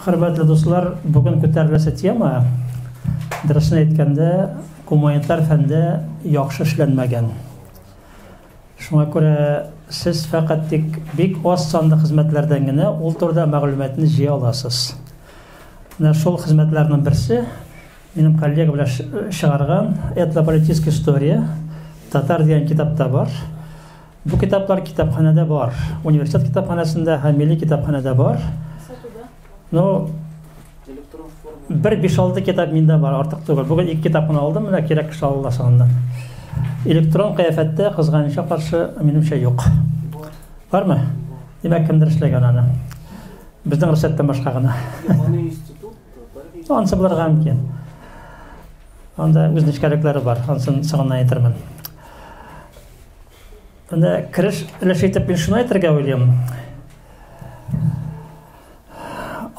Хөрмәтле дуслар, бүген күтәреләсе тема, дөресен әйткәндә, гуманитар фәндә яхшы эшләнмәгән. Шуңа күрә сез фәкать тик бик аз санлы хезмәтләрдән генә ул турыда мәгълүматны җыя аласыз. Менә шул хезмәтләрнең берсе минем коллега белән чыгарган Этнополитическая история татар дигән китапта бар. Бу китаплар китапханәдә бар. Университет китапханәсендә һәм милли китапханәдә бар. Сатуда. Ну, бер 5-6 китап миндә бар, артык түгел. Бүген ике китап кына алдым, менә кирәк кеше ала аннан. Электрон кыяфәттә кызганычка каршы минемчә юк. Бармы? Димәк, кемдер эшләгән аны. Безнең рөхсәттән башка гына. Аны институт, тарих Ансы булырга мөмкин. Анда үз нечкәлекләре бар, ансын соңыннан әйтермен. Менә кереш өлеше итеп мин шуны әйтергә уйлыйм.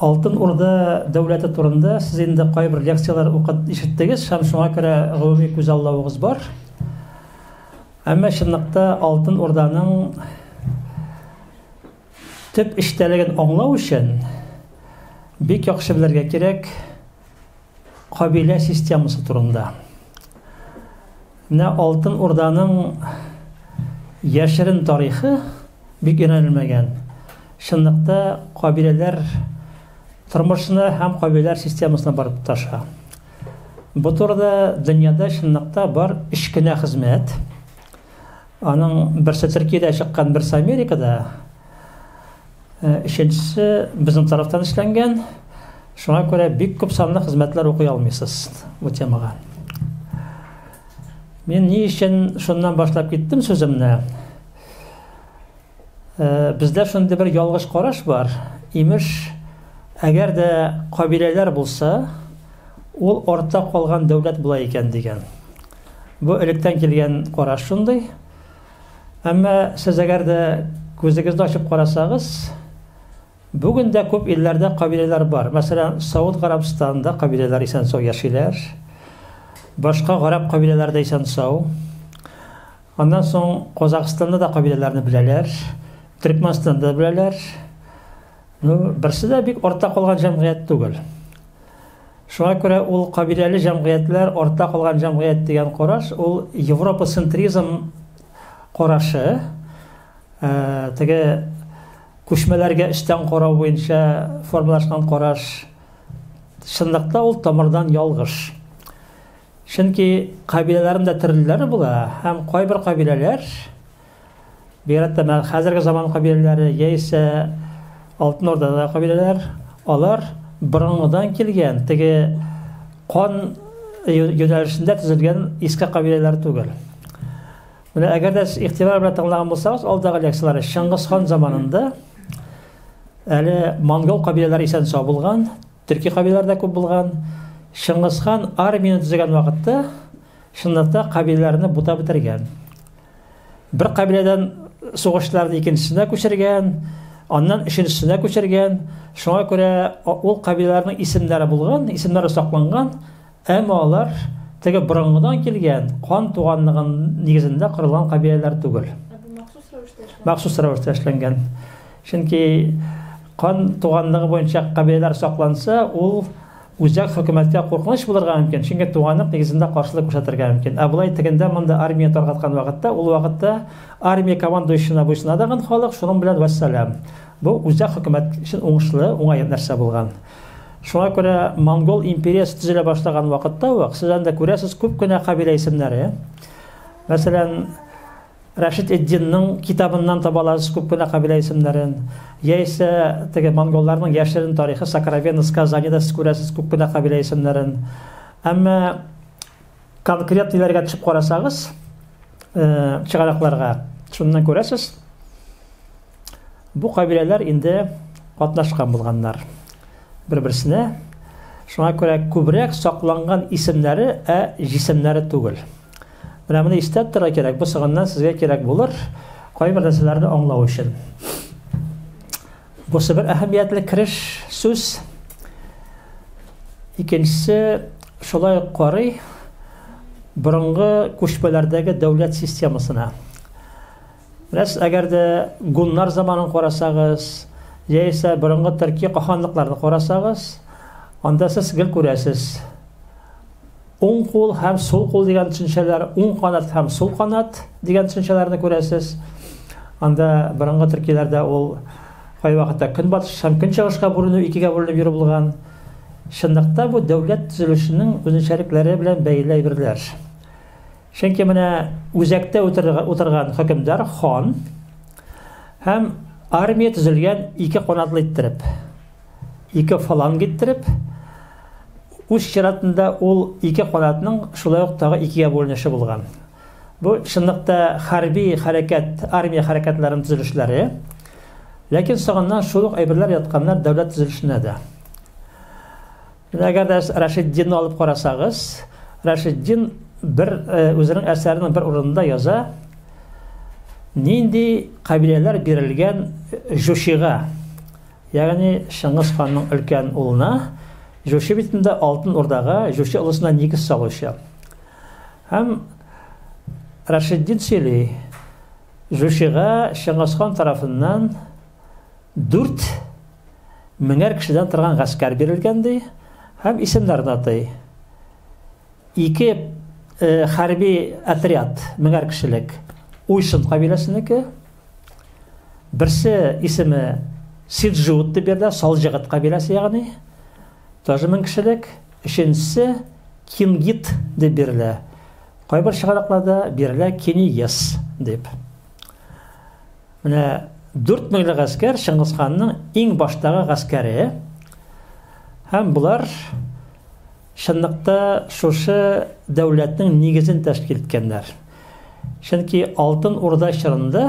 Алтын Урда дәүләте турында сез инде кайбер лекцияләр укып ишеттегез һәм шуңа күрә гомуми күзаллавыгыз бар. Әмма чынлыкта Алтын Урданың төп эчтәлеген аңлау өчен бик яхшы белергә кирәк кабилә системасы турында. Менә Алтын Урданың яшерен тарихы бик өйрәнелмәгән. Чынлыкта кабиләләр тормышына һәм кабиләләр системасына барып тоташа. Бу турыда дөньяда чынлыкта бар өч кенә хезмәт. Аның берсе Төркиядә чыккан, берсе Америкада. Өченчесе безнең тарафтан эшләнгән. Шуңа күрә бик күп санлы хезмәтләр укый алмыйсыз бу темага. Мин ни өчен шуннан башлап киттем сүземне? Бездә шундый бер ялгыш караш бар. Имеш, әгәр дә кабиләләр булса, ул артта калган дәүләт була икән дигән. Бу электән килгән караш шундый. Әмма сез әгәр дә күзегезне ачып карасагыз, бүген дә күп илләрдә кабиләләр бар. Мәсәлән, Сауд Гарәбстанында кабиләләр исән-сау яшиләр. Башка гарәп кабиләләре дә исән-сау. Аннан соң Казахстанда да кабиләләрне беләләр, Төркмәнстанда да беләләр. Ну, берсе дә бик артта калган җәмгыять түгел. Шуңа күрә ул кабиләле җәмгыятьләр артта калган җәмгыять дигән караш, ул европоцентризм карашы, теге күчмәләргә өстән карау буенча формалашкан караш, чынлыкта ул тамырдан ялгыш. Чөнки кабиләләрнең дә төрлеләре була һәм кайбер кабиләләр Бигрәк тә менә хәзерге заман кабиләләре яисә Алтын Урдадагы кабиләләр, алар борынгыдан килгән теге кан юнәлешендә төзелгән иске кабиләләр түгел. Менә әгәр дә сез игътибар белән тыңлаган булсагыз, алдагы лекцияләрне Чыңгыз хан заманында әле монгол кабиләләре исән-сау булган, төрки кабиләләр дә күп булган. Чыңгыз хан армияне төзегән вакытта чынлыкта кабиләләрне бутап бетергән. Бер кабиләдән сугышчыларны икенчесенә күчергән, аннан өченчесенә күчергән. Шуңа күрә ул кабиләләрнең исемнәре булган, исемнәре сакланган, әмма алар теге борынгыдан килгән кан туганлыгын нигезендә корылган кабиләләр түгел. Ә бу махсус рәвештә эшләнгән? Махсус рәвештә эшләнгән. Чөнки кан туганлыгы буенча кабиләләр сакланса, ул Үзәк хөкүмәткә куркыныч булырга мөмкин, чөнки туганлык нигезендә каршылык күрсәтергә мөмкин. Ә болай тегендә монда армия таркаткан вакытта, ул вакытта армия командующиена буйсына дагын халык, шуның белән вәссәлам. Бу үзәк хөкүмәт өчен уңышлы, уңай нәрсә булган. Шуңа күрә Монгол империясе төзелә башлаган вакытта ук сез анда күрәсез күп кенә кабилә исемнәре. Мәсәлән, Рәшид Эддинның китабыннан таба аласыз күп кенә кабилә исемнәрен, яисә теге монголларның яшерен тарихы Сокровенное сказаниедә сез күрәсез күп кенә кабилә исемнәрен. Әмма конкрет ниләргә төшеп карасагыз, чыганакларга, шуннан күрәсез, бу кабиләләр инде катнашкан булганнар бер-берсенә. Шуңа күрә күбрәк сакланган исемнәре, ә җисемнәре түгел. Менә моны истә тотарга кирәк. Бу соңыннан сезгә кирәк булыр, кайбер нәрсәләрне аңлау өчен. Бусы бер әһәмиятле кереш сүз. Икенчесе шулай ук карый борынгы күчмәләрдәге дәүләт системасына. Менә сез әгәр дә гуннар заманын карасагыз, Яисә борынгы төрки каханлыкларны карасагыз, анда сез гел күрәсез. Уң кул һәм сул кул дигән төшенчәләр, уң канат һәм сул канат дигән төшенчәләрне күрәсез. Анда борынгы төркиләрдә ул кайвакытта көнбатыш һәм көнчыгышка бүленү, икегә бүленеп йөрү булган. Чынлыкта бу дәүләт төзелешенең үзенчәлекләре белән бәйле әйберләр. Чөнки менә үзәктә утырган хөкемдар хан һәм армия төзелгән ике канатлы иттереп, ике фаланг иттереп, үз чиратында ул ике канатның шулай ук тагы икегә бүленеше булган. Бу чынлыкта хәрби хәрәкәт, армия хәрәкәтләренең төзелешләре. Ләкин соңыннан шул ук әйберләр ятканнар дәүләт төзелешенә дә. Менә әгәр дә Рашиддинны алып карасагыз, Рашиддин бер э, үзенең әсәренең бер урынында яза, нинди кабиләләр бирелгән Җучига, ягъни Чыңгыз ханның өлкән улына, Җучи бит инде Алтын Урдага, Җучи олысына нигез салучы. Һәм Рашиддин сөйли, Җучига Чыңгыз хан тарафыннан дүрт меңәр кешедән торган гаскәр бирелгән ди һәм исемнәрен атый. Ике э, хәрби отряд меңәр кешелек Уйшын кабиләсенеке. Берсе исеме Сиджут дип бирелә, Салҗыгыт кабиләсе ягъни. Тоже 1000 кешелек. Өченчесе Кингит дип бирелә. Кайбер чыганакларда бирелә Кениес дип. Менә 4 меңле гаскәр Чыңгыз ханның иң баштагы гаскәре. Һәм болар чынлыкта шушы дәүләтнең нигезен тәшкил иткәннәр. Чөнки Алтын Урда чорында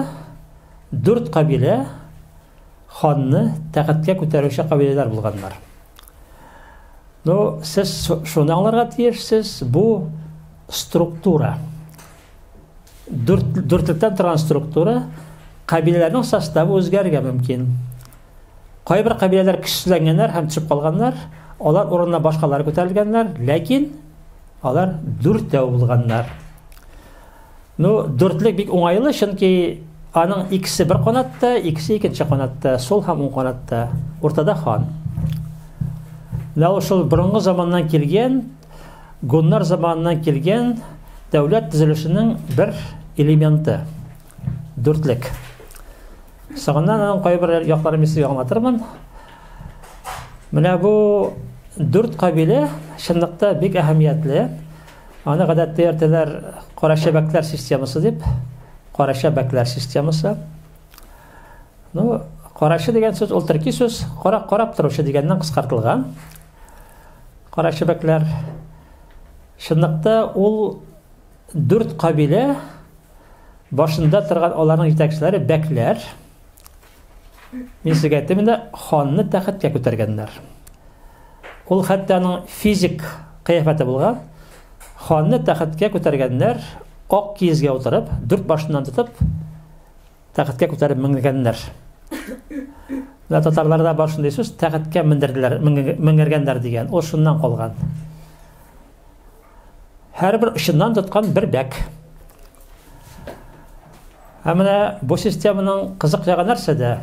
дүрт кабилә ханны тәхеткә күтәрүче кабиләләр булганнар. Ну, сез шуны аңларга тиешсез, бу структура. Дүрт, дүртлектән торган структура, кабиләләрнең составы үзгәрергә мөмкин. Кайбер кабиләләр көчсезләнгәннәр һәм төшеп калганнар, алар урынына башкалар күтәрелгәннәр, ләкин алар дүртәү булганнар. Ну, дүртлек бик уңайлы, чөнки аның икесе бер канатта, икесе икенче канатта, сул һәм уң канатта, уртада хан. Менә ул шул борынгы заманнан килгән Гуннар заманыннан килгән дәүләт төзелешенең бер элементы. Дүртлек. Соңыннан аның кайбер якларын мин сезгә аңлатырмын. Менә бу дүрт кабилә чынлыкта бик әһәмиятле. Аны гадәттә йөртәләр карача бәкләр системасы дип. Карача бәкләр системасы. Ну, карачы дигән сүз ул төрки сүз, кара карап торучы дигәннән кыскартылган. Карачебәкләр. Чынлыкта ул дүрт кабилә башында торган аларның җитәкчеләре бәкләр. Мин сезгә әйттем инде, ханны тәхеткә күтәргәннәр. Ул хәтта аның физик кыяфәте булган. Ханны тәхеткә күтәргәннәр, ак киезгә утырып, дүрт башыннан тотып, Тәхеткә күтәреп менгәннәр. Менә татарларда бар шундый сүз, тәхеткә мендерделәр, менгергәннәр дигән. Ул шуннан калган. Һәрбер очыннан тоткан бер бәк. Ә менә бу системаның кызык ягы нәрсәдә?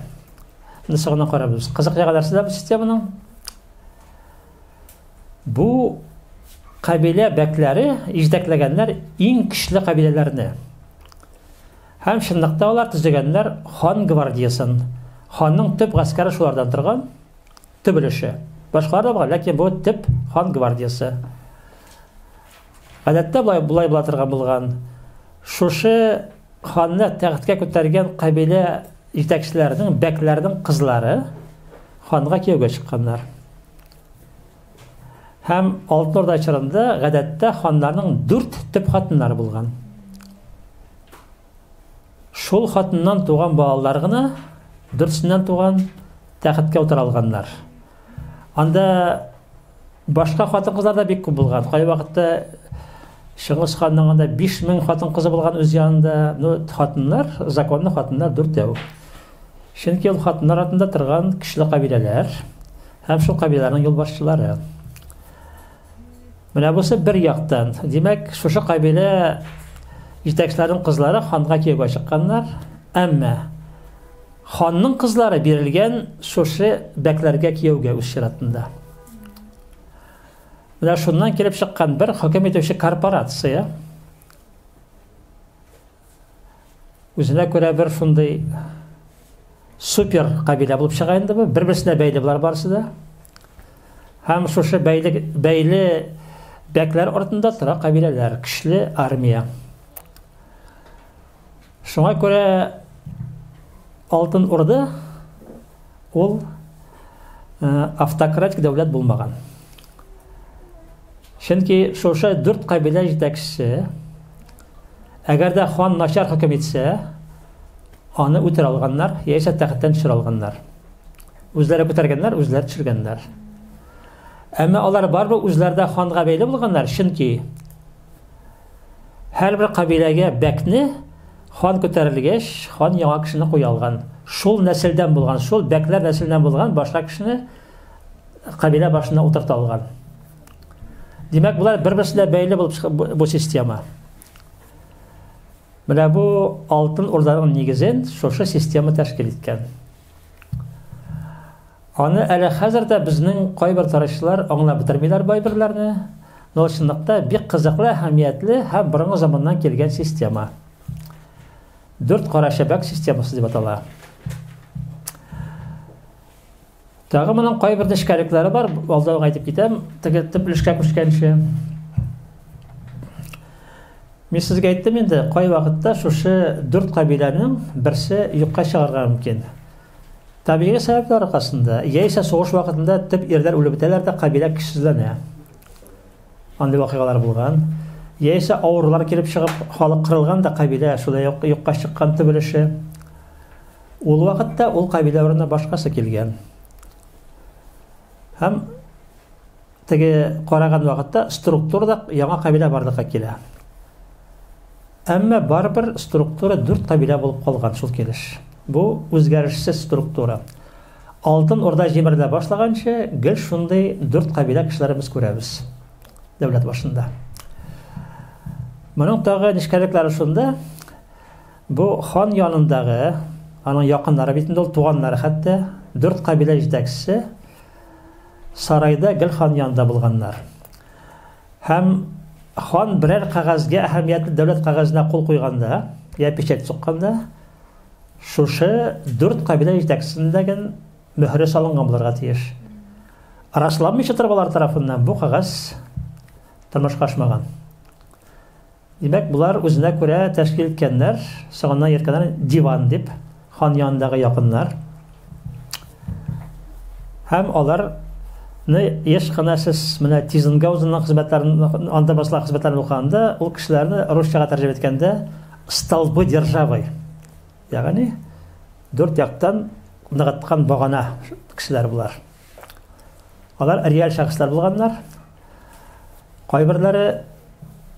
Менә соңыннан карарбыз. Кызык ягы нәрсәдә бу системаның? Бу кабилә бәкләре җитәкләгәннәр иң көчле кабиләләрне. Һәм чынлыкта алар төзегәннәр хан гвардиясен. Ханның төп гаскәре шулардан торган, төп өлеше. Башкалар да булган, ләкин бу төп хан гвардиясе. Гадәттә болай, болай була торган булган. Шушы ханны тәхеткә күтәргән кабилә җитәкчеләренең, бәкләрнең кызлары ханга кияүгә чыкканнар. Һәм Алтын Урда чорында гадәттә ханнарның дүрт төп хатыннары булган. Шул хатыннан туган балалар гына, дүртсеннән туган, тәхеткә утыра алганнар. Анда башка хатын-кызлар да бик күп булган. Кайвакытта Чыңгыз ханның анда 5000 хатын-кызы булган үз янында. Ну, хатыннар, законлы хатыннар дүртәү. Чөнки ул хатыннар артында торган көчле кабиләләр һәм шул кабиләләрнең юлбашчылары. Менә бусы бер яктан. Димәк, шушы кабилә җитәкчеләренең кызлары ханга кияүгә чыкканнар. Әмма Ханның кызлары бирелгән шушы бәкләргә кияүгә үз чиратында. Менә шуннан килеп чыккан бер хөкем итүче корпорация үзенә күрә бер шундый супер кабилә булып чыга инде бу. Бер-берсенә бәйле болар барысы да. Һәм шушы бәйле, бәйле бәкләр артында тора кабиләләр, көчле армия. Шуңа күрә Алтын Урда ул автократик дәүләт булмаган. Чөнки шушы дүрт кабилә җитәкчесе, әгәр дә хан начар хөкем итсә, аны үтерә алганнар, яисә тәхеттән төшерә алганнар. Үзләре күтәргәннәр, үзләре төшергәннәр. Әмма алар барыбер үзләре дә ханга бәйле булганнар, чөнки Һәрбер кабиләгә бәкне хан күтәрелгәч, хан яңа кешене куя алган. Шул нәселдән булган, шул бәкләр нәселеннән булган башка кешене кабилә башына утырта алган. Димәк, болар бер-берсенә бәйле булып бу система. Менә бу Алтын Урданың нигезен шушы система тәшкил иткән. Аны әле хәзер дә безнең кайбер тарихчылар аңлап бетермиләр бу әйберләрне, но чынлыкта бик кызыклы, әһәмиятле һәм борынгы заманнан килгән система. Дүрт кара чәбәк системасы дип атала. Тагы моның кайбер нечкәлекләре бар, алда ук әйтеп китәм, теге төп өлешкә күчкәнче. Мин сезгә әйттем инде, кайвакытта шушы дүрт кабиләнең берсе юкка чыгарга мөмкин. Табигый сәбәпләр аркасында, яисә сугыш вакытында төп ирләр үлеп бетәләр дә кабилә көчсезләнә. Андый вакыйгалар булган. Яисә авырулар килеп чыгып, халык кырылган да кабилә шулай ук юкка чыккан төп өлеше. Ул вакытта ул кабилә урынына башкасы килгән. Һәм теге караган вакытта структурада яңа кабилә барлыкка килә. Әмма барыбер структура дүрт кабилә булып калган шул килеш. Бу үзгәрешсез структура. Алтын Урда җимерелә башлаганчы гел шундый дүрт кабилә кешеләрен без күрәбез дәүләт башында. Моның тагы нечкәлекләре шунда, бу хан янындагы, аның якыннары бит инде ул, туганнары хәтта, дүрт кабилә җитәкчесе сарайда гел хан янында булганнар. Һәм хан берәр кәгазьгә, әһәмиятле дәүләт кәгазенә кул куйганда, я печать сукканда, шушы дүрт кабилә җитәкчесендәге мөһере салынган булырга тиеш. Расланмыйча торып алар тарафыннан бу кәгазь тормышка ашмаган. Димәк, болар үзенә күрә тәшкил иткәннәр, соңыннан йөрткәннәр диван дип, хан янындагы якыннар. Һәм аларны еш кына сез менә Тизенгаузенның хезмәтләрен, анда басылган хезмәтләрен укыганда, ул кешеләрне русчага тәрҗемә иткәндә столбы державы, ягъни дүрт яктан ныгыткан багана кешеләр болар. Алар реаль шәхесләр булганнар. Кайберләре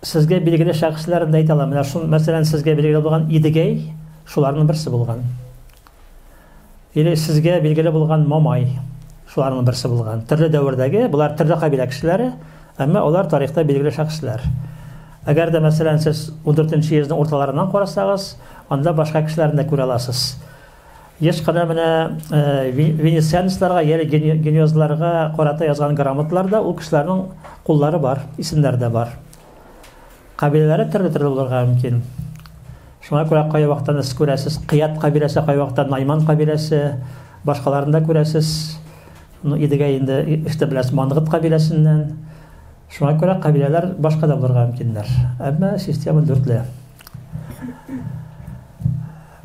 сезгә билгеле шәхесләрен дә әйтә алам. Менә шул, мәсәлән, сезгә билгеле булган Идегәй шуларның берсе булган. Или сезгә билгеле булган Мамай шуларның берсе булган. Төрле дәвердәге, болар төрле кабилә кешеләре, әмма алар тарихта билгеле шәхесләр. Әгәр дә, мәсәлән, сез 14 йөзнең урталарыннан карасагыз, анда башка кешеләрне дә күрә аласыз. Еш кына менә венецианецларга яли генуэзларга карата язган грамоталарда ул кешеләрнең куллары бар, исемнәре дә бар. Кабиләләре төрле-төрле булырга мөмкин. Шуңа күрә кайвакытта сез күрәсез Кыят кабиләсе, кайвакытта Найман кабиләсе, башкаларын да күрәсез. Ну, Идегә инде ишетеп беләсез Мангыт кабиләсеннән. Шуңа күрә кабиләләр башка да булырга мөмкиннәр. Әмма система дүртле.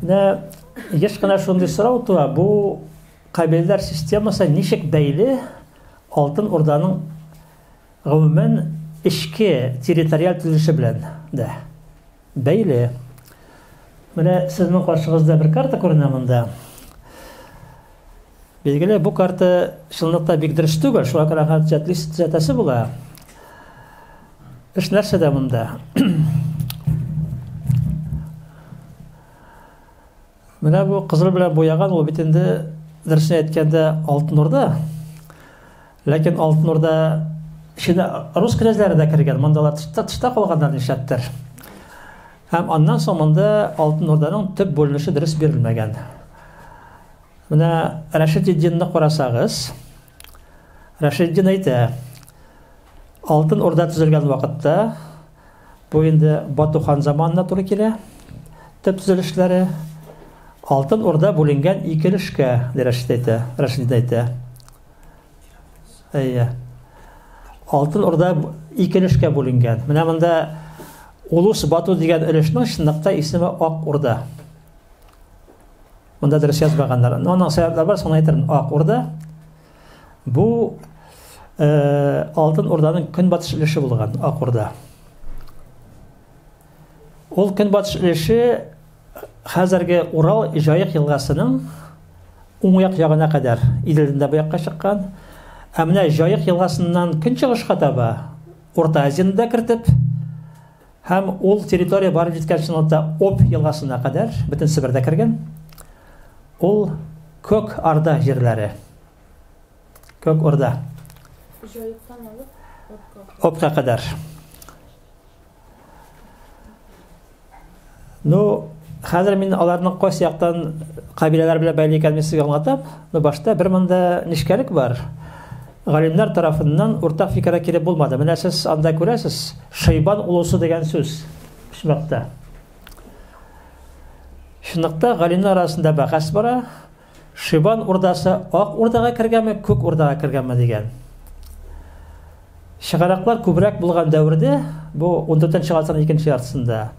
Менә еш кына шундый сорау туа, бу кабиләләр системасы ничек бәйле Алтын Урданың гомумән эчке территориаль төзелеше белән дә бәйле. Менә сезнең каршыгызда бер карта күренә монда. Билгеле, бу карта чынлыкта бик дөрес түгел, шуңа күрә аңа төзәтәсе була. Эш нәрсәдә монда? Менә бу кызыл белән буяган ул бит инде дөресен әйткәндә Алтын Урда. Ләкин Алтын Урда эченә рус князьләре дә кергән, монда алар тышта, тышта калганнар нишләптер. Һәм аннан соң монда Алтын Урданың төп бүленеше дөрес бирелмәгән. Менә Рәшидетдинны карасагыз, Рәшидетдин әйтә, Алтын Урда төзелгән вакытта, бу инде Бату хан заманына туры килә, төп төзелешләре, Алтын Урда бүленгән ике өлешкә, ди Рәшид әйтә, Рәшидетдин әйтә. Әйе. Алтын Урда ике өлешкә бүленгән. Менә монда Улус Бату дигән өлешнең чынлыкта исеме Ак Урда. Монда дөрес язмаганнар. Но аның сәбәпләре бар, соңыннан әйтермен. Ак Урда бу э, Алтын Урданың көнбатыш өлеше булган Ак Урда. Ул көнбатыш өлеше хәзерге Урал Җаек елгасының уң як ягына кадәр Иделдән дә бу якка чыккан. Ә менә Җаек елгасыннан көнчыгышка таба Урта Азияне дә кертеп һәм ул территория барып җиткән чынлыкта Об елгасына кадәр бөтен Себер дә кергән. Ул Көк Орда җирләре. Көк Орда. Җаектан алып Обка. Обка кадәр. Ну, хәзер мин аларның кайсы яктан кабиләләр белән бәйле икәнен мин сезгә аңлатам. Но башта бер монда нечкәлек бар. Галимнәр тарафыннан уртак фикергә килеп булмады. Менә сез анда күрәсез, Шайбан улусы дигән сүз почмакта. Чынлыкта галимнәр арасында бәхәс бара. Шибан урдасы Ак урдага кергәнме, Күк урдага кергәнме дигән. Чыганаклар күбрәк булган дәвердә, бу 14 гасырның икенче яртысында,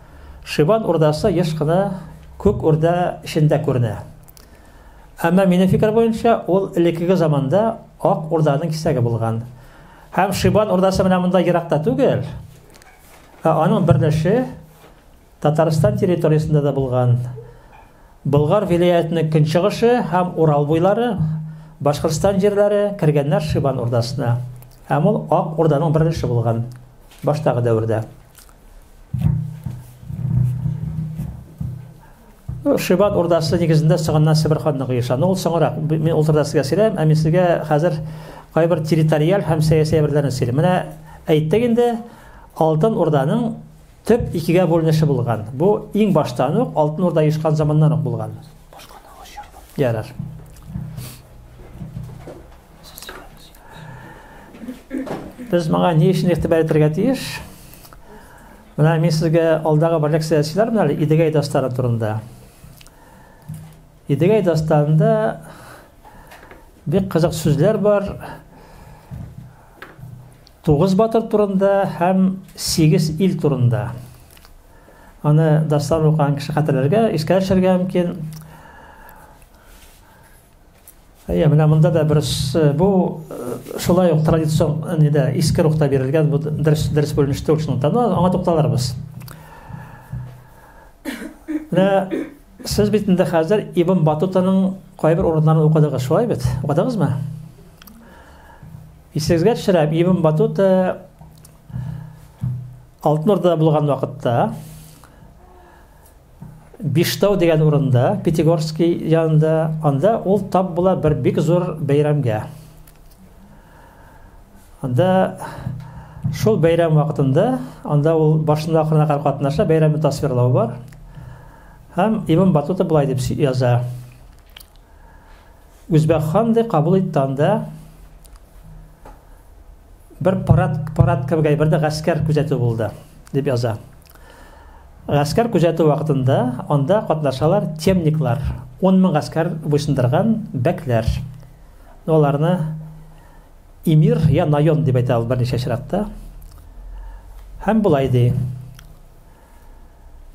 Шибан урдасы еш кына Күк урда эчендә күренә. Әмма минем фикер буенча, ул элеккеге заманда Ак урданың кисәге булган. Һәм Шибан урдасы менә монда еракта түгел, ә аның бер өлеше Татарстан территориясендә дә булган. Болгар вилаятенең көнчыгышы һәм Урал буйлары, Башкортстан җирләре кергәннәр Шибан урдасына. Һәм ул Ак Урданың бер өлеше булган баштагы дәвердә. Ну, Шибан урдасы нигезендә соңыннан Себер ханлыгы оеша. Ну, ул соңрак. Мин ул турыда сезгә сөйләм, ә мин сезгә хәзер кайбер территориаль һәм сәяси әйберләрне сөйлим. Менә әйттек инде, Алтын Урданың Төп икегә бүленеше булган. Бу иң баштан ук, Алтын Урда оешкан заманнан ук булган. Ярар. Без моңа ни өчен игътибар итәргә тиеш? Менә мин сезгә алдагы бер лекция сөйләрмен әле Идегәй дастаны турында. Идегәй дастанында бик кызык сүзләр бар. Тугыз батыр турында һәм сигез ил турында. Аны дастан укыган кеше хәтерләргә, искә төшерергә мөмкин. Әйе, менә монда да бер бу шулай ук традицион нидә иске рухта бирелгән бу дөрес дөрес бүленеш түгел шунлыктан. Ну, аңа тукталырбыз. Менә сез бит инде хәзер Ибн Батутаның кайбер урыннарын укыдыгыз, шулай бит? Укыдыгызмы? Исегезгә төшерәм, Ибн Батута Алтын Урдада булган вакытта Биштау дигән урында, Пятигорский янында, анда ул тап була бер бик зур бәйрәмгә. Анда шул бәйрәм вакытында, анда ул башында ахырына кадәр катнаша, бәйрәмне тасвирлау бар. Һәм Ибн Батута болай дип яза. Үзбәк хан ди кабул итте анда бер парад, парад кебек әйбер дә гаскәр күзәтү булды, дип яза. Гаскәр күзәтү вакытында анда катнашалар темниклар, 10 мең гаскәр буйсындырган бәкләр. Ну, аларны эмир я найон дип әйтә ул берничә чиратта. Һәм болай ди.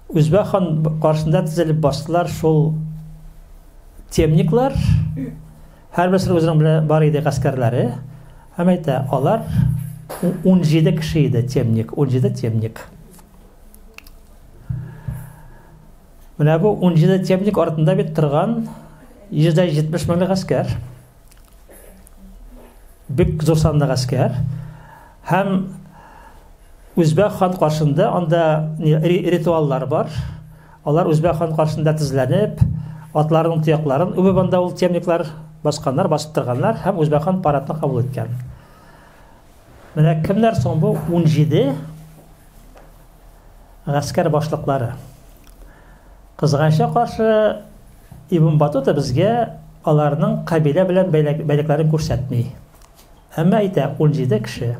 Үзбәк хан каршында тезелеп бастылар шул темниклар. Һәрберсенең үзенең белән бар иде гаскәрләре. Һәм әйтә, алар 17 кеше иде темник, 17 темник. Менә бу 17 темник артында бит торган 170 меңлек гаскәр. Бик зур санлы гаскәр. Һәм Үзбәк хан каршында анда ритуаллар бар. Алар Үзбәк хан каршында тезләнеп, атларының тоякларын үбеп анда ул темниклар басканнар, басып торганнар һәм Үзбәк хан парадны кабул иткән. Менә кемнәр соң бу 17 гаскәр башлыклары? Кызганычка каршы, Ибн Батута безгә аларның кабилә белән бәйлекләрен күрсәтми. Әмма әйтә 17 кеше.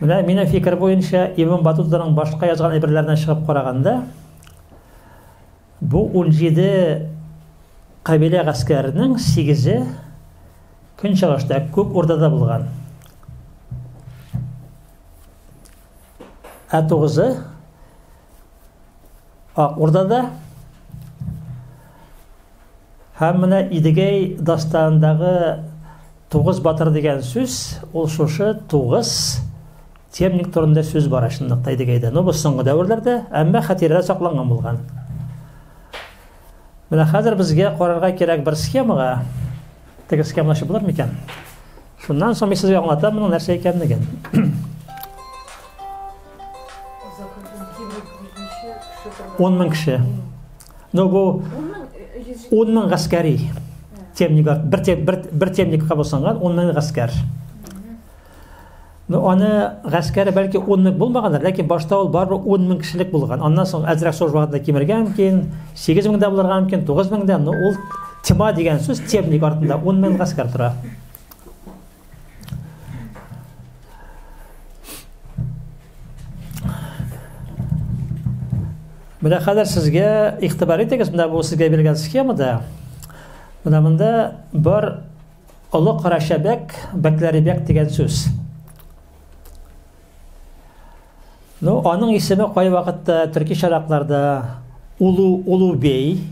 Менә минем фикер буенча Ибн Батутаның башка язган әйберләреннән чыгып караганда, бу 17 кабилә гаскәренең 8-е Көнчыгышта Күк Урдада булган. Ә 9-ы Ак Урдада. Һәм менә Идегәй дастанындагы Тугыз батыр дигән сүз, ул шушы тугыз темник турында сүз бара чынлыкта Идегәйдә. Ну, бу соңгы дәверләрдә, әмма хатирәдә сакланган булган. Менә хәзер безгә карарга кирәк бер схемага. Теге схеманы ачып булыр микән? Шуннан соң мин сезгә аңлатам моның нәрсә икәнлеген. 10 мең кеше. Ну бу 10 мең гаскәри. Темник бер, бер, бер темникка буйсынган 10 мең гаскәр. Ну аны гаскәре бәлки 10 мең булмагандыр, ләкин башта ул барыбер 10 мең кешелек булган. Аннан соң әзрәк сугыш вакытында кимергә мөмкин, 8 мең дә булырга мөмкин, 9 мең дә, но ул тьма дигән сүз темник артында 10 мең гаскәр тора. Менә хәзер сезгә игътибар итегез, менә бу сезгә бирелгән схемада. Менә монда бар Олы Карачабәк, Бәкләрибәк дигән сүз. Ну, аның исеме кайвакытта төрки чаракларда Улу Улубей.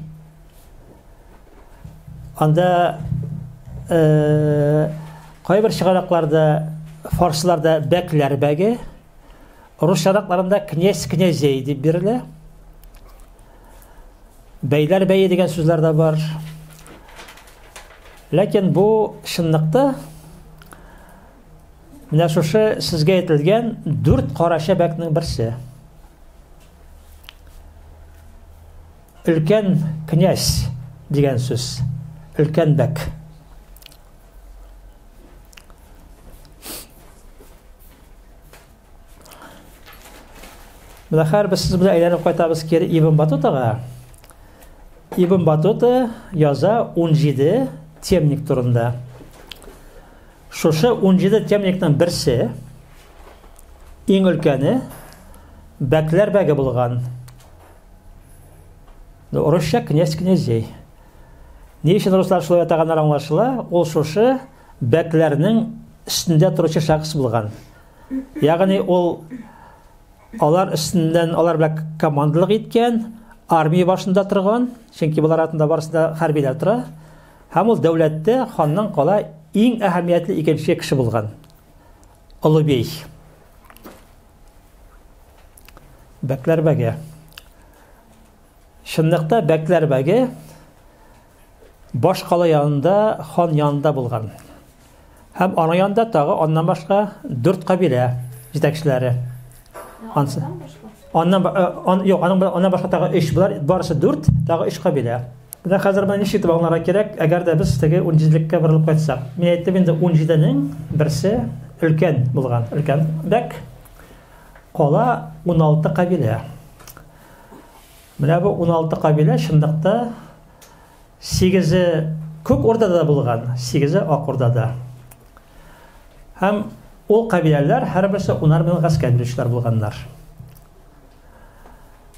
Анда э, кайбер чыганакларда фарсыларда бәкләр бәге, рус чаракларында князь князей дип бирелә. Бәйләр бәе дигән сүзләр дә бар. Ләкин бу чынлыкта менә шушы сезгә әйтелгән дүрт карача бәкнең берсе. Өлкән князь дигән сүз. Өлкән бәк. Менә хәзер без сез белән әйләнеп кайтабыз кире Ибн Батутага. Ибн Батута яза 17 темник турында. Шушы 17 темникның берсе иң өлкәне Бәкләр бәге булган. Русча князь князей. Ни өчен руслар шулай атаганнар аңлашыла, ул шушы бәкләрнең өстендә торучы шәхес булган. Ягъни ул алар өстеннән алар белән командалык иткән, армия башында торган, чөнки болар артында барысы да хәрбиләр тора. Һәм ул дәүләттә ханнан кала иң әһәмиятле икенче кеше булган. Олыбей. Бәкләр бәге. Чынлыкта Бәкләр бәге баш кала янында, хан янында булган. Һәм аның янында тагы аннан башка дүрт кабилә җитәкчеләре. Ансы. Аннан э, ан, юк, аның аннан башка тагы өч, болар барысы дүрт, тагы өч кабилә. Менә хәзер менә ничек итеп аңларга кирәк, әгәр дә без теге 17леккә борылып кайтсак. Мин әйттем инде 17-нең берсе өлкән булган, өлкән бәк. Кала 16 кабилә. Менә бу 16 кабилә чынлыкта сигезе Күк Урдада булган, сигезе Ак Урдада. Һәм ул кабиләләр һәрберсе унар мең гаскәр бирүчеләр булганнар.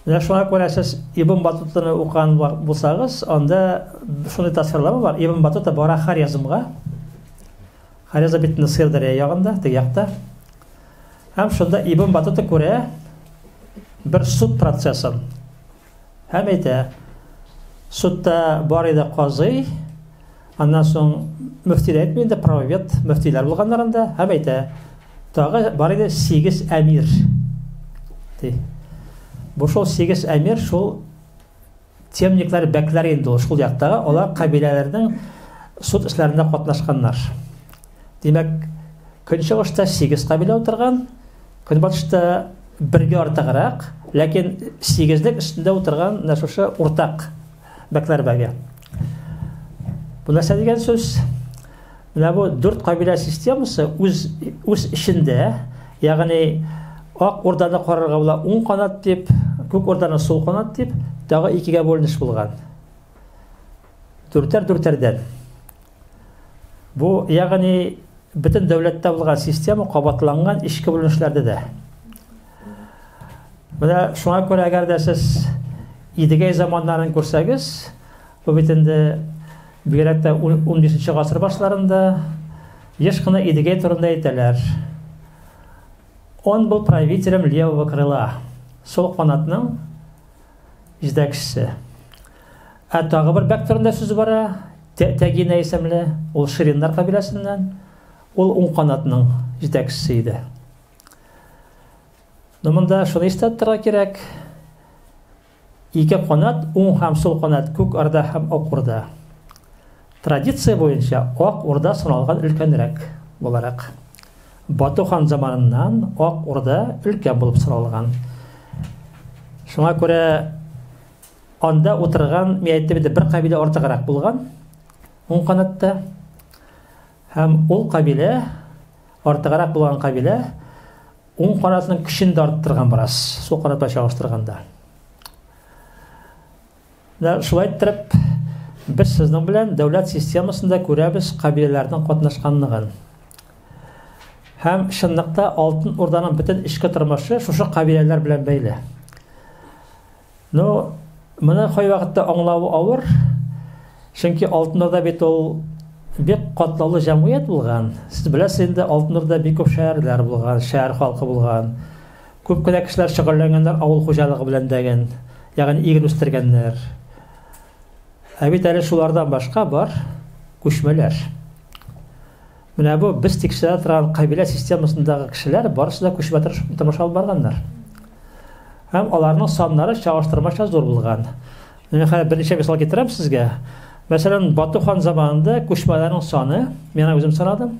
Менә шуңа күрә сез Ибн Батутаны укыган булсагыз, анда шундый тасвирлама бар. Ибн Батута бара Хорезмга. Хорезм бит инде Сырдарья ягында, теге якта. Һәм шунда Ибн Батута күрә бер суд процессын. Һәм әйтә, судта бар иде казый, аннан соң мөфти дә әйтми инде, правовед, мөфтиләр булганнар анда, һәм әйтә, тагы бар иде 8 әмир. Ди. Бу шул 8 әмир шул темниклар, бәкләр инде ул шул яктагы, алар кабиләләрнең суд эшләрендә катнашканнар. Димәк, көнчыгышта 8 кабилә утырган, көнбатышта бергә артыграк, ләкин сигезлек өстендә утырган менә шушы уртак бәкләр бәге. Бу нәрсә дигән сүз? Менә бу дүрт кабилә системасы үз үз эчендә, ягъни Ак Урданы карарга була уң канат дип, Күк Урданы сул канат дип, тагы икегә бүленеш булган. Дүртәр дүртәрдән. Бу, ягъни, бөтен дәүләттә булган система кабатланган эчке бүленешләрдә дә. Менә шуңа күрә, әгәр дә сез Идегәй заманнарын күрсәгез, бу бит инде бигрәк тә 15 гасыр башларында еш кына Идегәй турында әйтәләр. Он был правителем левого крыла. Сол канатның җитәкчесе. Ә тагы бер бәк турында сүз бара, Тәгинә исемле, ул Шириннар кабиләсеннән, ул уң канатның җитәкчесе иде. Но монда шуны истә тотарга кирәк, ике канат, уң һәм сул канат Күк Орда һәм Ак Урда. Традиция буенча Ак Урда саналган өлкәнрәк буларак. Бату хан заманыннан Ак Урда өлкән булып саналган. Шуңа күрә анда утырган, мин әйттем инде, бер кабилә артыграк булган уң канатта. Һәм ул кабилә, артыграк булган кабилә, уң канатның көчен дә арттырган бераз, сул канат белән чагыштырганда. Менә шулай иттереп, без сезнең белән дәүләт системасында күрәбез кабиләләрнең катнашканлыгын. Һәм чынлыкта Алтын Урданың бөтен эчке тормышы шушы кабиләләр белән бәйле. Ну, моны кайвакытта аңлавы авыр, чөнки Алтын Урда бит ул бик катлаулы җәмгыять булган. Сез беләсез инде, Алтын Урда бик күп шәһәрләр булган, шәһәр халкы булган. Күп кенә кешеләр шөгыльләнгәннәр авыл хуҗалыгы белән дәген, ягъни иген үстергәннәр. Ә бит әле шулардан башка бар күчмәләр. Менә бу без тикшерә торган кабилә системасындагы кешеләр барысы да күчмә тормыш алып барганнар. Һәм аларның саннары чагыштырмача зур булган. Менә хәзер берничә мисал китерәм сезгә. Мәсәлән, Бату хан заманында күчмәләрнең саны, мин үзем санадым,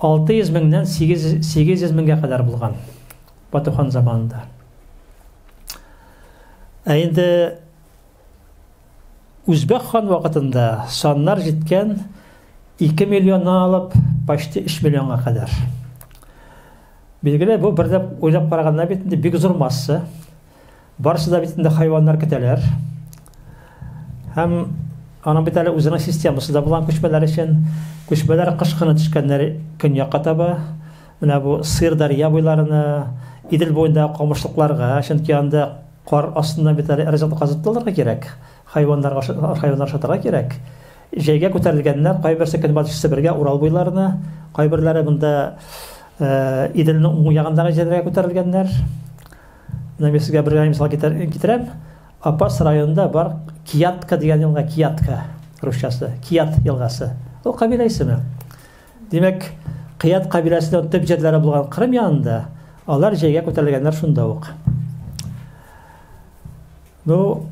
600 меңнән 800 меңгә кадәр булган Бату хан заманында. Ә инде Үзбәк хан вакытында саннар җиткән 2 миллионнан алып почти 3 миллионга кадәр. Билгеле, бу бер дә уйлап караганда бит инде бик зур масса. Барысы да бит инде хайваннар көтәләр. Һәм аның бит әле үзенең системасы да булган күчмәләр өчен. Күчмәләр кыш көне төшкәннәр көньякка таба. Менә бу Сыр-Дарья буйларына, Идел буендагы камышлыкларга, чөнки анда кар астыннан бит әле ризыкны казып та алырга кирәк, хайваннарга хайваннар ашатырга кирәк. Җәйгә күтәрелгәннәр, кайберсе Көнбатыш Себергә, Урал буйларына, кайберләре монда Иделнең уң ягындагы җирләргә күтәрелгәннәр. Менә мин сезгә бер генә мисал китерәм. Апас районында бар Киятка дигән елга, Киятка русчасы, Кият елгасы. Ул кабилә исеме. Димәк, Кият кабиләсенең төп җирләре булган Кырым янында алар җәйгә күтәрелгәннәр шунда ук. Ну,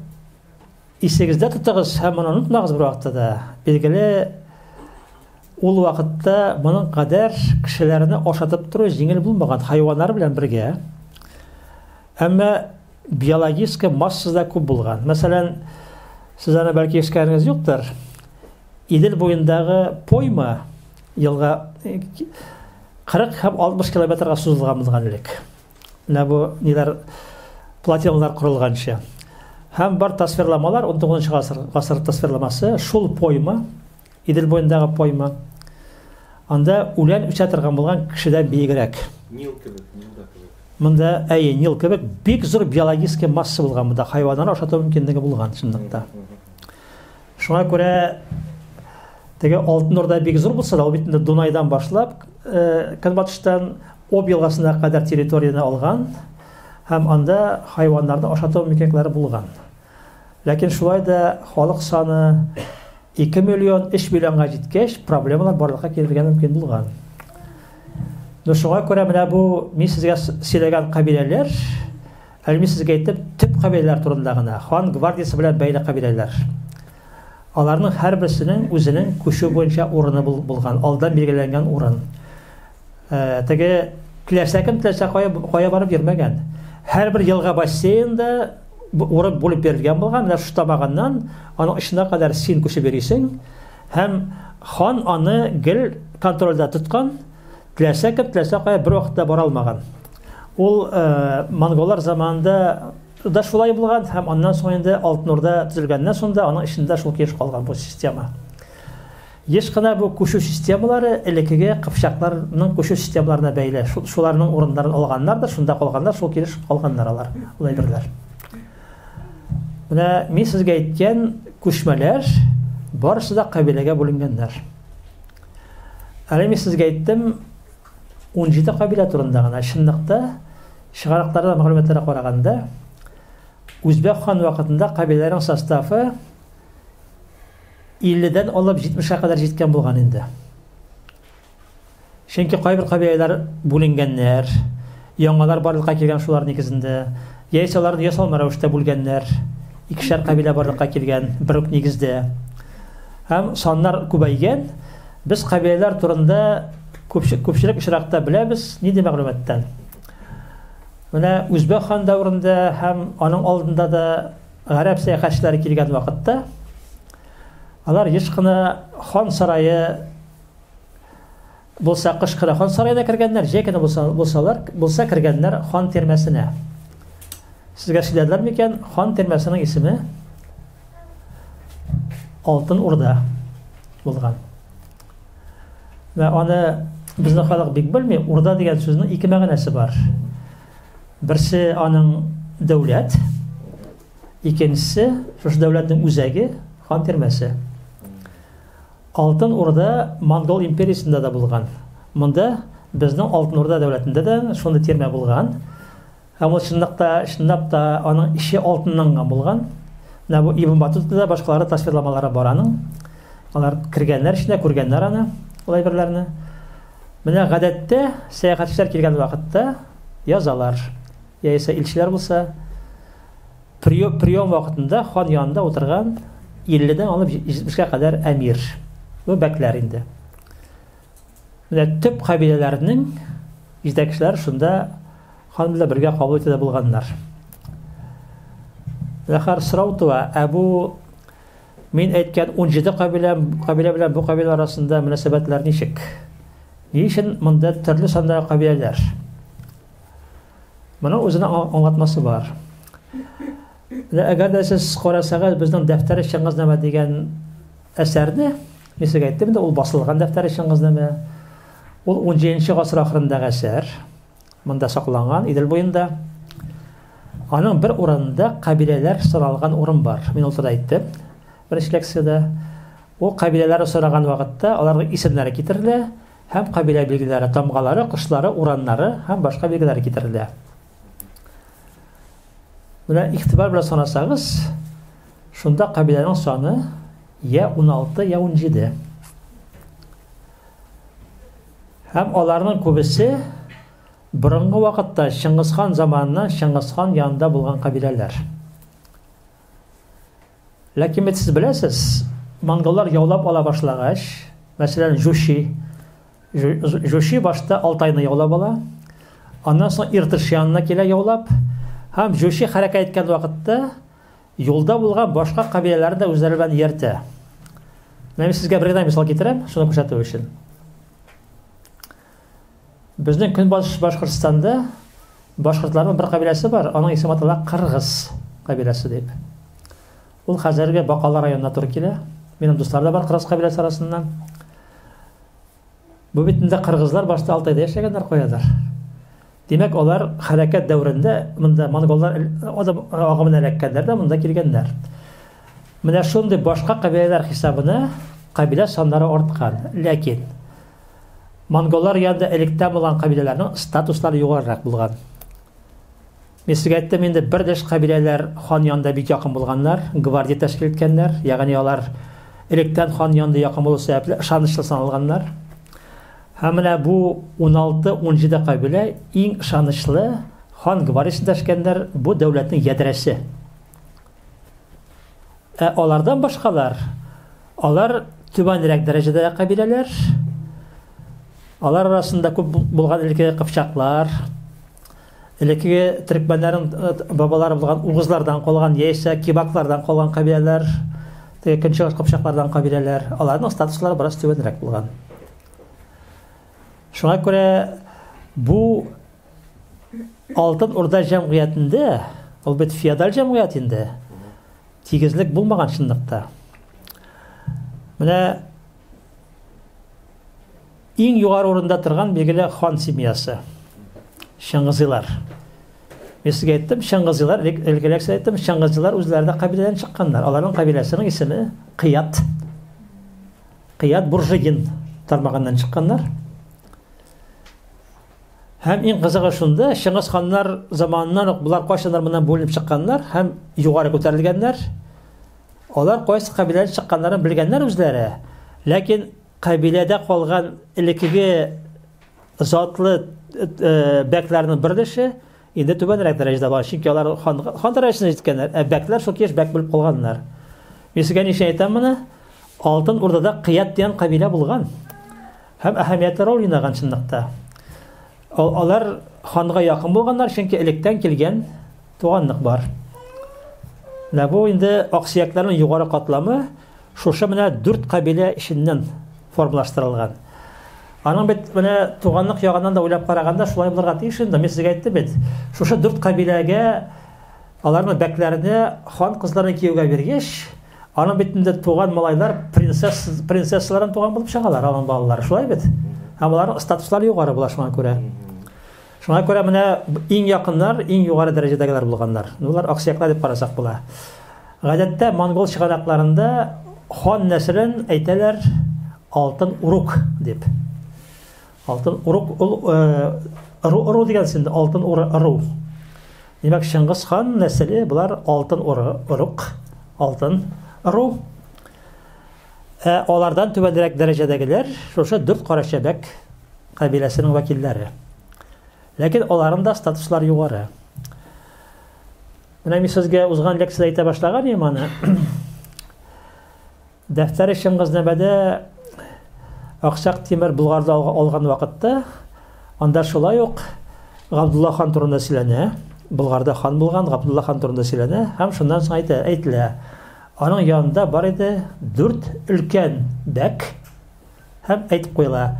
исегездә тотыгыз һәм моны онытмагыз бер вакытта да. Билгеле, ул вакытта моның кадәр кешеләрне ашатып тору җиңел булмаган, хайваннар белән бергә. Әмма биологическая масса да күп булган. Мәсәлән, сез аны бәлки ишеткәнегез юктыр. Идел буендагы пойма елга 40 һәм 60 километрга сузылган булган элек. Менә бу ниләр плотиналар корылганчы. Һәм бар тасвирламалар 19 гасыр, гасыр тасвирламасы шул пойма, Идел буендагы пойма. Анда үлән үсә торган булган кешедән биегрәк. Нил кебек, Нилда кебек. Монда, әйе, Нил кебек бик зур биологический масса булган монда, хайваннар ашату мөмкинлеге булган чынлыкта. Шуңа күрә теге Алтын Урда бик зур булса да, ул бит инде Дунайдан башлап, Көнбатыштан Об елгасына кадәр территорияне алган һәм анда хайваннарны ашату мөмкинлекләре булган. Ләкин шулай да халык саны 2 миллион, 3 миллионга җиткәч, проблемалар барлыкка килергә мөмкин булган. Но шуңа күрә менә бу мин сезгә сөйләгән кабиләләр, әле мин сезгә әйттем, төп кабиләләр турында гына, хан гвардиясе белән бәйле кабиләләр. Аларның һәрберсенең үзенең күчү буенча урыны булган, алдан билгеләнгән урын. Теге теләсә кем теләсә кая, кая барып йөрмәгән. Һәрбер елга бассейнда урын бүлеп бирелгән булган, менә шушы тамагыннан аның очына кадәр син күчеп йөрисең һәм хан аны гел контрольдә тоткан, теләсә кем теләсә кая бер вакытта бара алмаган. Ул монголлар заманында да шулай булган һәм аннан соң инде Алтын Урда төзелгәннән соң да аның эчендә шул килеш калган бу система. Еш кына бу күчү системалары элеккеге кыпчакларның күчү системаларына бәйле. Шуларның урыннарын алганнар да, шунда калганнар, шул килеш калганнар алар, ул әйберләр. Менә мин сезгә әйткән күчмәләр барысы да кабиләгә бүленгәннәр. Әле мин сезгә әйттем 17 кабилә турында гына. Чынлыкта чыганакларда мәгълүматларга караганда Үзбәк хан вакытында кабиләләрнең составы 50-дән алып 70-ка кадәр җиткән булган инде. Чөнки кайбер кабиләләр бүленгәннәр, яңалар барлыкка килгән шулар нигезендә, яисә аларны ясалма рәвештә бүлгәннәр, икешәр кабилә барлыкка килгән бер үк нигездә. Һәм саннар күбәйгән. Без кабиләләр турында күпчелек очракта беләбез, нинди мәгълүматтан? Менә Үзбәк хан дәверендә һәм аның алдында да гарәп сәяхәтчеләре килгән вакытта алар еш кына хан сарае булса кыш көне хан сараена кергәннәр, җәй көне булса, булсалар, булса кергәннәр хан тирмәсенә. Сезгә сөйләделәр микән, хан тирмәсенең исеме Алтын Урда булган. Вә аны безнең халык бик белми, урда дигән сүзнең ике мәгънәсе бар. Берсе аның дәүләт, икенчесе шушы дәүләтнең үзәге хан тирмәсе. Алтын Урда Монгол империясендә дә булган. Монда безнең Алтын Урда дәүләтендә дә шундый тирмә булган. Һәм ул чынлыкта, чынлап та аның эче алтыннан гына булган. Менә бу Ибн Батутада башкалары тасвирламалары бар аның. Алар кергәннәр эченә, күргәннәр аны, ул әйберләрне. Менә гадәттә сәяхәтчеләр килгән вакытта язалар. Яисә илчеләр булса, прием вакытында хан янында утырган 50-дән алып 70-кә кадәр әмир. Бу бәкләр инде. Менә төп кабиләләрнең җитәкчеләре шунда хан белән бергә кабул итә булганнар. Менә хәзер сорау туа, ә бу мин әйткән 17 кабилә, кабилә белән бу кабилә арасында мөнәсәбәтләр ничек? Ни өчен монда төрле сандагы кабиләләр? Моның үзенең аңлатмасы бар. Менә әгәр дә сез карасагыз, безнең Дәфтәре Чыңгызнамә дигән әсәрне, мин сезгә әйттем инде, ул басылган Дәфтәре Чыңгызнамә. Ул 17 гасыр ахырындагы әсәр. Монда сакланган Идел буенда. Аның бер урынында кабиләләр саналган урын бар. Мин ул турыда әйттем беренче лекциядә. Ул кабиләләр санаган вакытта аларның исемнәре китерелә һәм кабилә билгеләре, тамгалары, кошлары, ураннары һәм башка билгеләре китерелә. Менә игътибар белән санасагыз, шунда кабиләнең саны я 16, я 17. Һәм аларның күбесе борынгы вакытта Чыңгызхан заманыннан Чыңгызхан янында булган кабиләләр. Ләкин бит сез беләсез, монголлар яулап ала башлагач, мәсәлән, Жуши, Жуши башта Алтайны яулап ала, аннан соң Иртыш янына килә яулап, һәм Жуши хәрәкәт иткән вакытта юлда булган башка кабиләләрне дә үзләре белән ияртә. Менә мин сезгә бер генә мисал китерәм, шуны күрсәтү өчен. Безнең Көнбатыш Башкортстанда башкортларның бер кабиләсе бар, аның исеме атала Кыргыз кабиләсе дип. Ул хәзерге Бакалы районына туры килә. Минем дуслар да бар Кыргыз кабиләсе арасыннан. Бу бит инде кыргызлар башта Алтайда яшәгәннәр каядыр. Димәк, алар хәрәкәт дәверендә монда монголлар адам агымына эләккәннәр дә монда килгәннәр. Менә шундый башка кабиләләр хисабына кабилә саннары арткан. Ләкин Монголлар янында электән булган кабиләләрнең статуслары югарырак булган. Мин сезгә әйттем инде, бер дәш кабиләләр хан янында бик якын булганнар, гвардия тәшкил иткәннәр, ягъни алар электән хан янында якын булу сәбәпле ышанычлы саналганнар. Һәм менә бу 16-17 кабилә иң ышанычлы хан гвардиясен тәшкәннәр, бу дәүләтнең ядрәсе. Ә алардан башкалар, алар түбәнрәк дәрәҗәдәге кабиләләр. Алар арасында күп булган элеккеге кыпчаклар, элеккеге төркмәннәрнең э, бабалары булган угызлардан калган яисә кибаклардан калган кабиләләр, теге көнчыгыш кыпчаклардан кабиләләр, аларның статуслары бераз түбәнрәк булган. Шуңа күрә бу Алтын Урда җәмгыятендә Ул бит феодаль җәмгыять инде. Тигезлек булмаган чынлыкта. Менә иң югары урында торган билгеле хан семьясы. Чыңгызыйлар. Мин сезгә әйттем, Чыңгызыйлар, элгеләк сезгә әйттем, Чыңгызыйлар үзләре дә кабиләдән чыкканнар. Аларның кабиләсенең исеме Кыят. Кыят Буржигин тармагыннан чыкканнар. Һәм иң кызыгы шунда, Чыңгыз ханнар заманыннан ук болар кайчаннар моннан бүленеп чыкканнар һәм югары күтәрелгәннәр. Алар кайсы кабиләдән чыкканнарын белгәннәр үзләре. Ләкин кабиләдә калган элеккеге затлы э, бәкләрнең бер өлеше инде түбәнрәк дәрәҗәдә бар. Чөнки алар хан, хан дәрәҗәсенә җиткәннәр, ә бәкләр шул килеш бәк булып калганнар. Мин сезгә ни өчен әйтәм моны? Алтын Урдада Кыят дигән кабилә булган. Һәм әһәмиятле роль уйнаган чынлыкта. Алар ханга якын булганнар, чөнки электән килгән туганлык бар. Менә бу инде аксөякләрнең югары катламы шушы менә дүрт кабилә эченнән формалаштырылган. Аның бит менә туганлык ягыннан да уйлап караганда шулай булырга тиеш инде. Мин сезгә әйттем бит. Шушы дүрт кабиләгә аларның бәкләренә хан кызларын кияүгә биргәч, Аның бит инде туган малайлар принцесс, принцессалардан туган булып чыгалар, аның балалары, шулай бит? Һәм аларның статуслары югары була шуңа күрә. Шуңа күрә менә иң якыннар, иң югары дәрәҗәдәгеләр булганнар. Болар аксөякләр дип карасак була. Гадәттә монгол чыганакларында хан нәселен әйтәләр алтын урук дип. Алтын урук ул ыру ыру дигән сүз алтын уры ыру. Димәк, Чыңгыз хан нәселе болар алтын уры урук, алтын ыру. Ә алардан түбәнрәк дәрәҗәдәгеләр шушы дүрт карачәбәк кабиләсенең вәкилләре. Ләкин аларның да статуслары югары. Менә мин сезгә узган лекциядә әйтә башлаган идем аны. Дәфтәре Чыңгызнамәдә Аксак Тимер Болгарда алган вакытта анда шулай ук Габдулла хан турында сөйләнә. Болгарда хан булган Габдулла хан турында сөйләнә һәм шуннан соң әйтә, әйтелә. Аның янында бар иде дүрт өлкән бәк һәм әйтеп куела.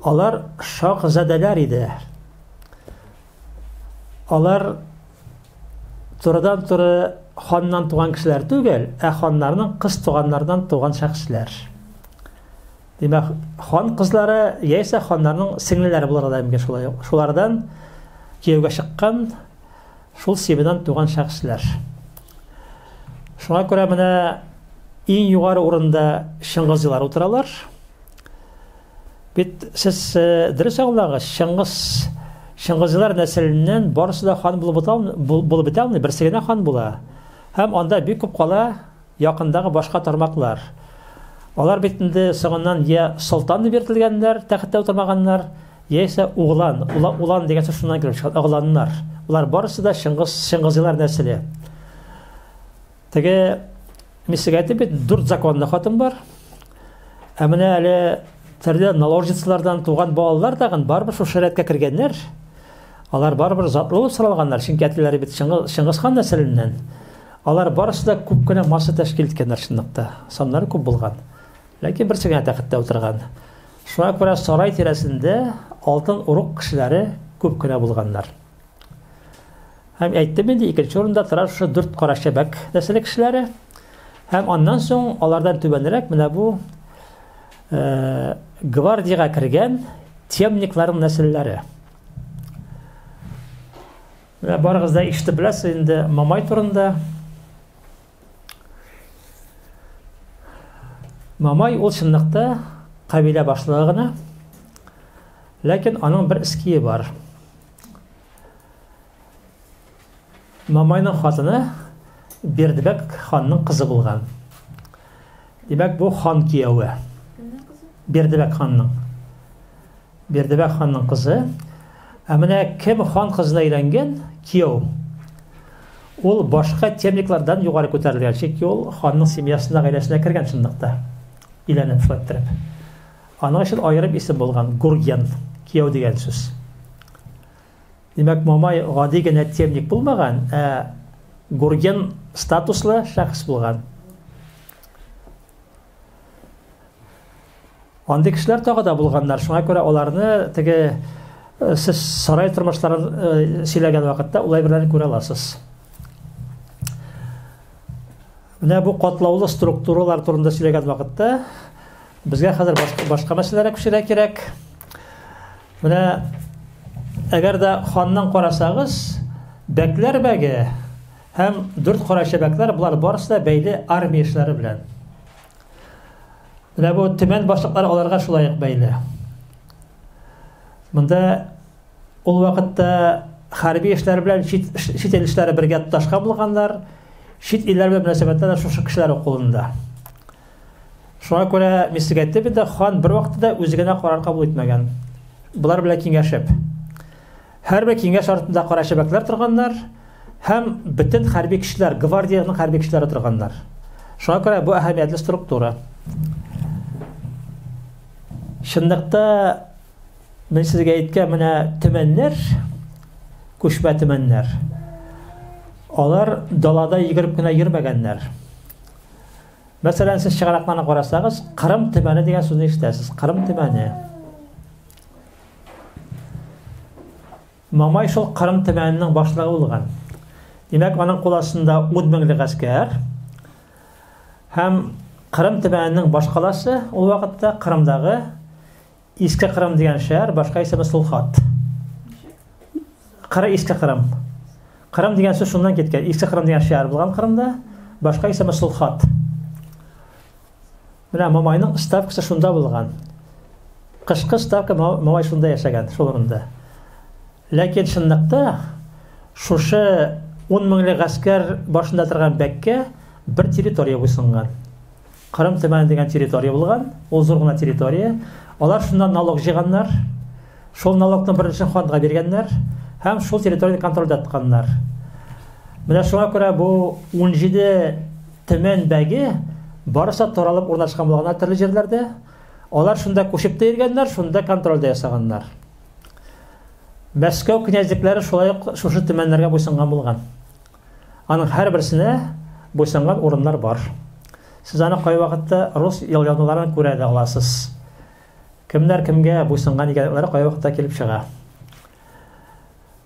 Алар шахзадәләр иде. Алар турыдан-туры ханнан туган кешеләр түгел, ә ханнарның кыз туганнардан туган шәхесләр. Димәк, хан кызлары яисә ханнарның сеңлеләре булырга да мөмкин шулай ук. Шулардан кияүгә чыккан, шул семьядан туган шәхесләр. Шуңа күрә менә иң югары урында Чыңгызлар утыралар. Бит сез э, дөрес аңлагыз, Чыңгыз Чыңгызлар нәселеннән барысы да хан булып бетә булып бетә алмый, берсе генә хан була. Һәм анда бик күп кала якындагы башка тармаклар. Алар бит инде соңыннан я солтан дип йөртелгәннәр, тәхеттә утырмаганнар, яисә углан, ула, улан дигән сүз шуннан килеп чыккан, огланнар. Болар барысы да Чыңгыз Чыңгызлар нәселе. Теге мин сезгә әйттем бит, дүрт законлы хатын бар. Ә менә әле төрле наложницалардан туган балалар тагын барыбер шушы рәткә кергәннәр. Алар барыбер затлы булып саналганнар, чөнки әтиләре бит Чыңгыз хан нәселеннән. Алар барысы да күп кенә масса тәшкил иткәннәр чынлыкта. Саннары күп булган. Ләкин берсе генә тәхеттә утырган. Шуңа күрә сарай тирәсендә алтын урук кешеләре күп кенә булганнар. Һәм әйттем инде, икенче урында тора шушы дүрт кара шәбәк нәселе кешеләре. Һәм аннан соң алардан түбәнрәк менә бу э, гвардиягә кергән темникларның нәселләре. Менә барыгыз да ишетеп беләсез инде Мамай турында. Мамай ул чынлыкта кабилә башлыгы гына. Ләкин аның бер эские бар. Мамайның хатыны Бердібәк ханның кызы булган. Димәк, бу хан кияве. Бердібәк ханның. Бердібәк ханның кызы. Ә менә кем хан кызына өйләнгән? Кияү. Ул башка темниклардан югары күтәрелгән, чөнки ул ханның семьясына, гаиләсенә кергән чынлыкта. Өйләнеп шулай иттереп. Аның өчен аерым исем булган Гурген, кияү дигән сүз. Димәк, Мамай гади генә темник булмаган, ә Гурген статуслы шәхес булган. Андый кешеләр тагы да булганнар. Шуңа күрә аларны теге э, сез сарай тормышларын э, сөйләгән вакытта ул әйберләрне күрә аласыз. Менә бу катлаулы структуралар турында сөйләгән вакытта безгә хәзер башка, башка мәсьәләләргә күчәргә кирәк. Менә әгәр дә ханнан карасагыз, бәкләр бәге һәм дүрт карачы бәкләр болар барысы да бәйле армия эшләре белән. Менә бу төмән башлыклары аларга шулай ук бәйле. Монда Ул вакытта хәрби эшләр белән чит, чит ил эшләре бергә тоташкан булганнар. Чит илләр белән мөнәсәбәтләр дә шушы кешеләр кулында. Шуңа күрә мин сезгә әйттем инде, хан бер вакытта да үзе генә карар кабул итмәгән. Болар белән киңәшеп. Һәрбер киңәш артында кара чәбәкләр торганнар һәм бөтен хәрби кешеләр, гвардиянең хәрби кешеләре торганнар. Шуңа күрә бу әһәмиятле структура. Чынлыкта Мин сезгә әйткән менә төмәннәр, күчмә төмәннәр. Алар далада йөгереп кенә йөрмәгәннәр. Мәсәлән, сез чыганакларны карасагыз, Кырым төмәне дигән сүзне ишетәсез. Кырым төмәне. Мамай шул Кырым төмәненең башлыгы булган. Димәк, аның кул астында 10 меңлек гаскәр. Һәм Кырым төмәненең башкаласы ул вакытта Кырымдагы Иске Кырым дигән шәһәр, башка исеме Сулхат. Кыры Иске Кырым. Кырым дигән сүз шуннан киткән. Иске Кырым дигән шәһәр булган Кырымда, башка исеме Сулхат. Менә Мамайның ставкасы шунда булган. Кышкы ставка Мамай шунда яшәгән, шул урында. Ләкин чынлыкта шушы 10 меңлек гаскәр башында торган бәккә бер территория буйсынган. Кырым төмәне дигән территория булган, ул зур гына территория. Алар шуннан налог җыйганнар. Шул налогның бер өлешен ханга биргәннәр һәм шул территорияне контрольдә тотканнар. Менә шуңа күрә бу 17 төмән бәге барысы таралып урнашкан булганнар төрле җирләрдә. Алар шунда күчеп тә йөргәннәр, шунда контроль дә ясаганнар. Мәскәү князьлекләре шулай ук шушы төмәннәргә буйсынган булган. Аның һәрберсенә буйсынган урыннар бар. Сез аны кайвакытта рус елъязмаларын күрә дә аласыз. Кемнәр кемгә буйсынган икәнлекләре кайвакытта килеп чыга.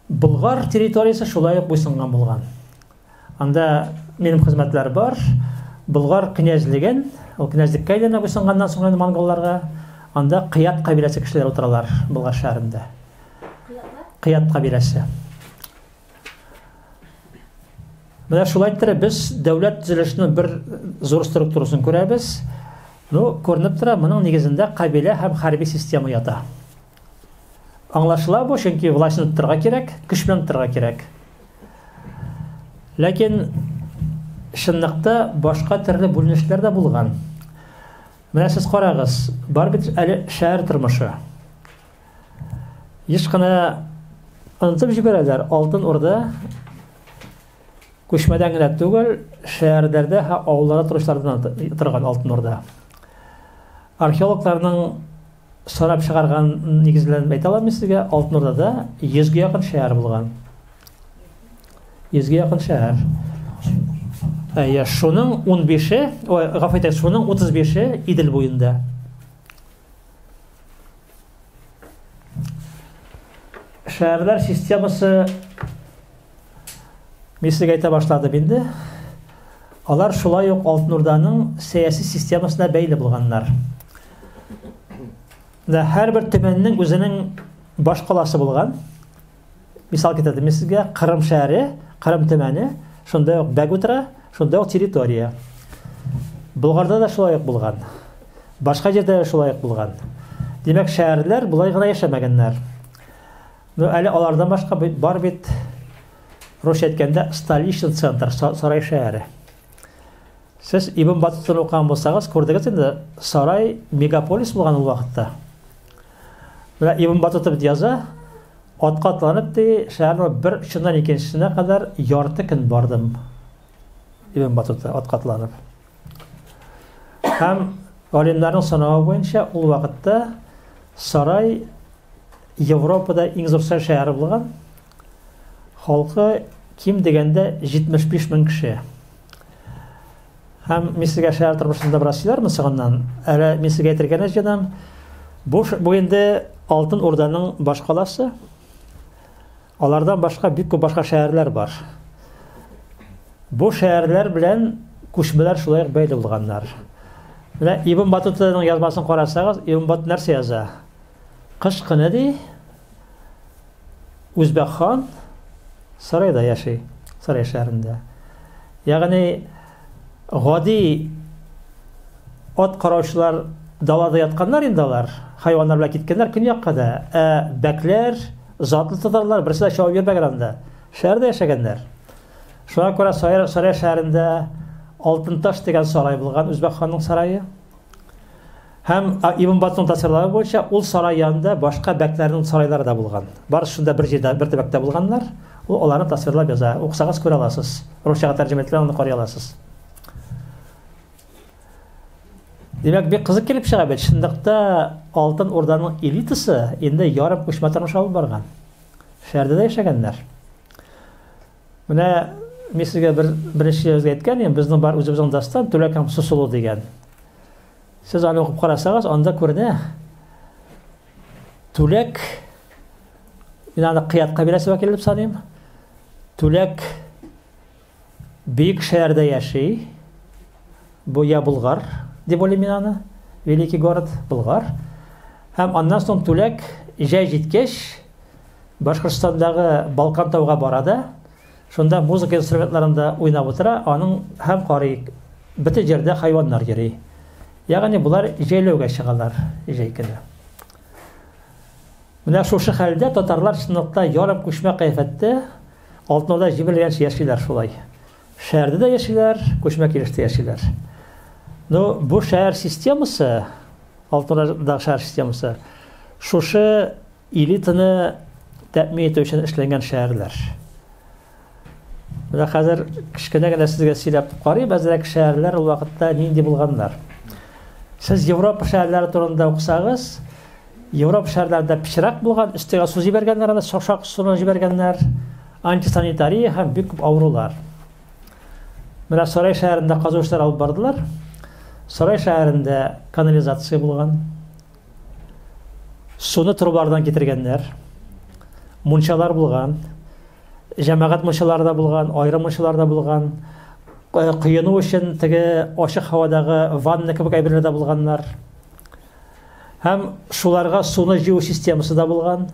Болгар территориясе шулай ук буйсынган булган. Анда минем хезмәтләр бар. Болгар князьлеген, ул князьлеккә әйләнә буйсынганнан соң инде монголларга, анда Кыят кабиләсе кешеләре утыралар Болгар шәһәрендә. Кыят кабиләсе. Менә шулай иттереп без дәүләт төзелешенең бер зур структурасын күрәбез. Ну, күренеп тора, моның нигезендә кабилә һәм хәрби система ята. Аңлашыла бу, чөнки властьны тотырга кирәк, көч белән тотырга кирәк. Ләкин чынлыкта башка төрле бүленешләр дә булган. Менә сез карагыз, бар бит әле шәһәр тормышы. Еш кына онытып җибәрәләр, Алтын Урда күчмәдән генә түгел, шәһәрләрдә һәм авылларда торучылардан торган Алтын Урда. Археологларның санап чыгарган нигезләрен әйтә алам мин сезгә, Алтын Урдада 100 гә якын шәһәр булган. 100 гә якын шәһәр. Әйе, шуның 15-е, ой, гафу итегез, шуның 35-е Идел буенда. Шәһәрләр системасы мин сезгә әйтә башладым инде. Алар шулай ук Алтын Урданың сәяси системасына бәйле булганнар. Менә һәрбер төмәннең үзенең баш каласы булган. Мисал китердем мин сезгә, Кырым шәһәре, Кырым төмәне, шунда ук бәк утыра, шунда ук территория. Болгарда да шулай ук булган. Башка җирдә дә шулай ук булган. Димәк, шәһәрләр болай гына яшәмәгәннәр. Ну, әле алардан башка бар бит, русча әйткәндә, столичный центр, сарай шәһәре. Сез Ибн Баттутаны укыган булсагыз, күрдегез инде, сарай мегаполис булган ул вакытта. Менә Ибн Баттута бит яза, атка атланып ди, шәһәрнең бер очыннан икенчесенә кадәр ярты көн бардым. Ибн Баттута атка атланып. Һәм галимнәрнең санавы буенча ул вакытта сарай Европада иң зур шәһәр булган. Халкы ким дигәндә 75 мең кеше. Һәм мин сезгә шәһәр тормышында бераз сөйләрмен соңыннан. Әле мин сезгә әйтергә генә җыенам. Бу, бу инде Алтын Урданың баш каласы. Алардан башка бик күп башка шәһәрләр бар. Бу шәһәрләр белән күчмәләр шулай ук бәйле булганнар. Менә Ибн Батутаның язмасын карасагыз, Ибн Батут нәрсә яза? Кыш көне ди, Үзбәк хан сарайда яши, сарай шәһәрендә. Ягъни гади ат караучылар далада ятканнар инде алар, хайваннар белән киткәннәр көньякка да. Ә бәкләр, затлы татарлар берсе дә чабып йөрмәгән анда. Шәһәрдә яшәгәннәр. Шуңа күрә сарай, сарай шәһәрендә Алтын таш дигән сарай булган, Үзбәк ханның сарае. Һәм Ибн Батутның тасвирлавы буенча, ул сарай янында башка бәкләрнең сарайлары да булган. Барысы шунда бер җирдә, бер төбәктә булганнар. Ул аларны тасвирлап яза. Укысагыз күрә аласыз. Русчага тәрҗемә ителгән, аны карый аласыз. Димәк, бик кызык килеп чыга бит. Чынлыкта Алтын Урданың элитасы инде ярым күчмә тормыш алып барган. Шәһәрдә дә яшәгәннәр. Менә мин сезгә бер беренче язга әйткән идем, безнең бар үзебезнең дастан Түләк һәм Сусылу дигән. Сез аны укып карасагыз, анда күренә. Түләк мин аны Кыят кабиләсе вәкиле дип саныйм. Түләк бөек шәһәрдә яши. Бу я Болгар дип уйлыйм мин аны. Великий город Болгар. Һәм аннан соң Түләк җәй җиткәч Башкортстандагы Балкан тауга бара да, шунда музыка инструментларында уйнап утыра, аның һәм карый, бөтен җирдә хайваннар йөри. Ягъни болар җәйләүгә чыгалар җәй көне. Менә шушы хәлдә татарлар чынлыкта ярым күчмә кыяфәттә Алтын Урда җимерелгәнче яшиләр шулай. Шәһәрдә дә яшиләр, күчмә килештә яшиләр. Ну, бу шәһәр системасы, Алтын Урдадагы шәһәр системасы, шушы Элитаны тәэмин итү өчен эшләнгән шәһәрләр. Менә хәзер кечкенә генә сезгә сөйләп карыйм, әзрәк шәһәрләр ул вакытта нинди булганнар. Сез Европа шәһәрләре турында укысагыз, Европа шәһәрләрендә пычрак булган, өстегә су җибәргәннәр, анда шашак суны җибәргәннәр, антисанитария һәм бик күп авырулар. Менә Сарай шәһәрендә казу эшләре алып бардылар. Сарай шәһәрендә канализация булган. Суны трубалардан китергәннәр. Мунчалар булган. Җәмәгать мунчалары да булган, аерым мунчалар да булган. Э, коену өчен теге ачык һавадагы ванна кебек әйберләр дә булганнар. Һәм шуларга суны җыю системасы да булган.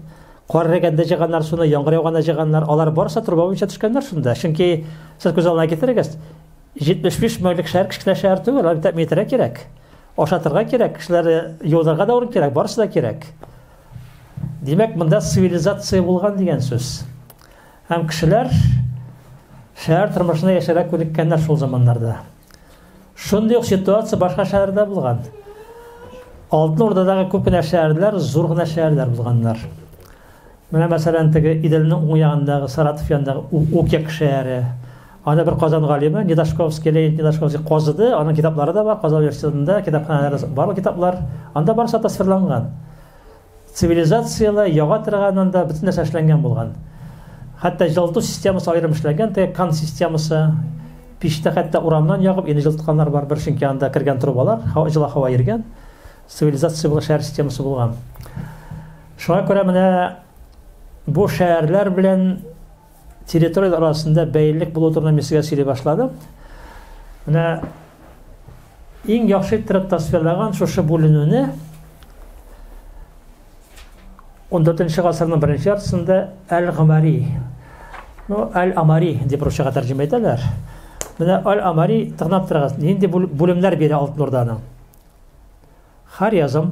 Кар эрегәндә җыйганнар суны, яңгыр яуганда җыйганнар. Алар барысы труба буенча төшкәннәр шунда. Чөнки сез күз алдына китерегез, 75 меңлек шәһәр кечкенә шәһәр түгел, аны тәэмин итәргә кирәк. Ашатырга кирәк, кешеләрне юынырга да урын кирәк, барысы да кирәк. Димәк, монда цивилизация булган дигән сүз. Һәм кешеләр шәһәр тормышында яшәргә күнеккәннәр шул заманнарда. Шундый ук ситуация башка шәһәрдә булган. Алтын Урдадагы күп кенә шәһәрләр зур гына шәһәрләр булганнар. Менә, мәсәлән, теге Иделнең уң ягындагы, Саратов янындагы Укек шәһәре. Аны бер Казан галиме, Недашковский, Леонид Недашковский казыды. Аның китаплары да бар, Казан университетында китапханәләрдә бар ул китаплар. Анда барысы да тасвирланган. Цивилизацияле, яга торган анда бөтен нәрсә эшләнгән булган. Хәтта җылыту системасы аерым эшләнгән, теге кан системасы. Пичтә хәтта урамнан ягып, өйне җылытканнар бар бер, чөнки анда кергән трубалар, җылы һава йөргән. Цивилизация булган, шәһәр системасы булган. Шуңа күрә менә бу шәһәрләр белән территорияләр арасында бәйлелек булу турында мин сезгә сөйли башладым. Менә иң яхшы иттереп тасвирлаган шушы бүленүне 14 гасырның беренче яртысында Әл-Гомари, ну, Әл-Амари дип русчага тәрҗемә итәләр. Менә Әл-Амари тыңлап торыгыз, нинди бүлемнәр бирә Алтын Урданың. Хорезм,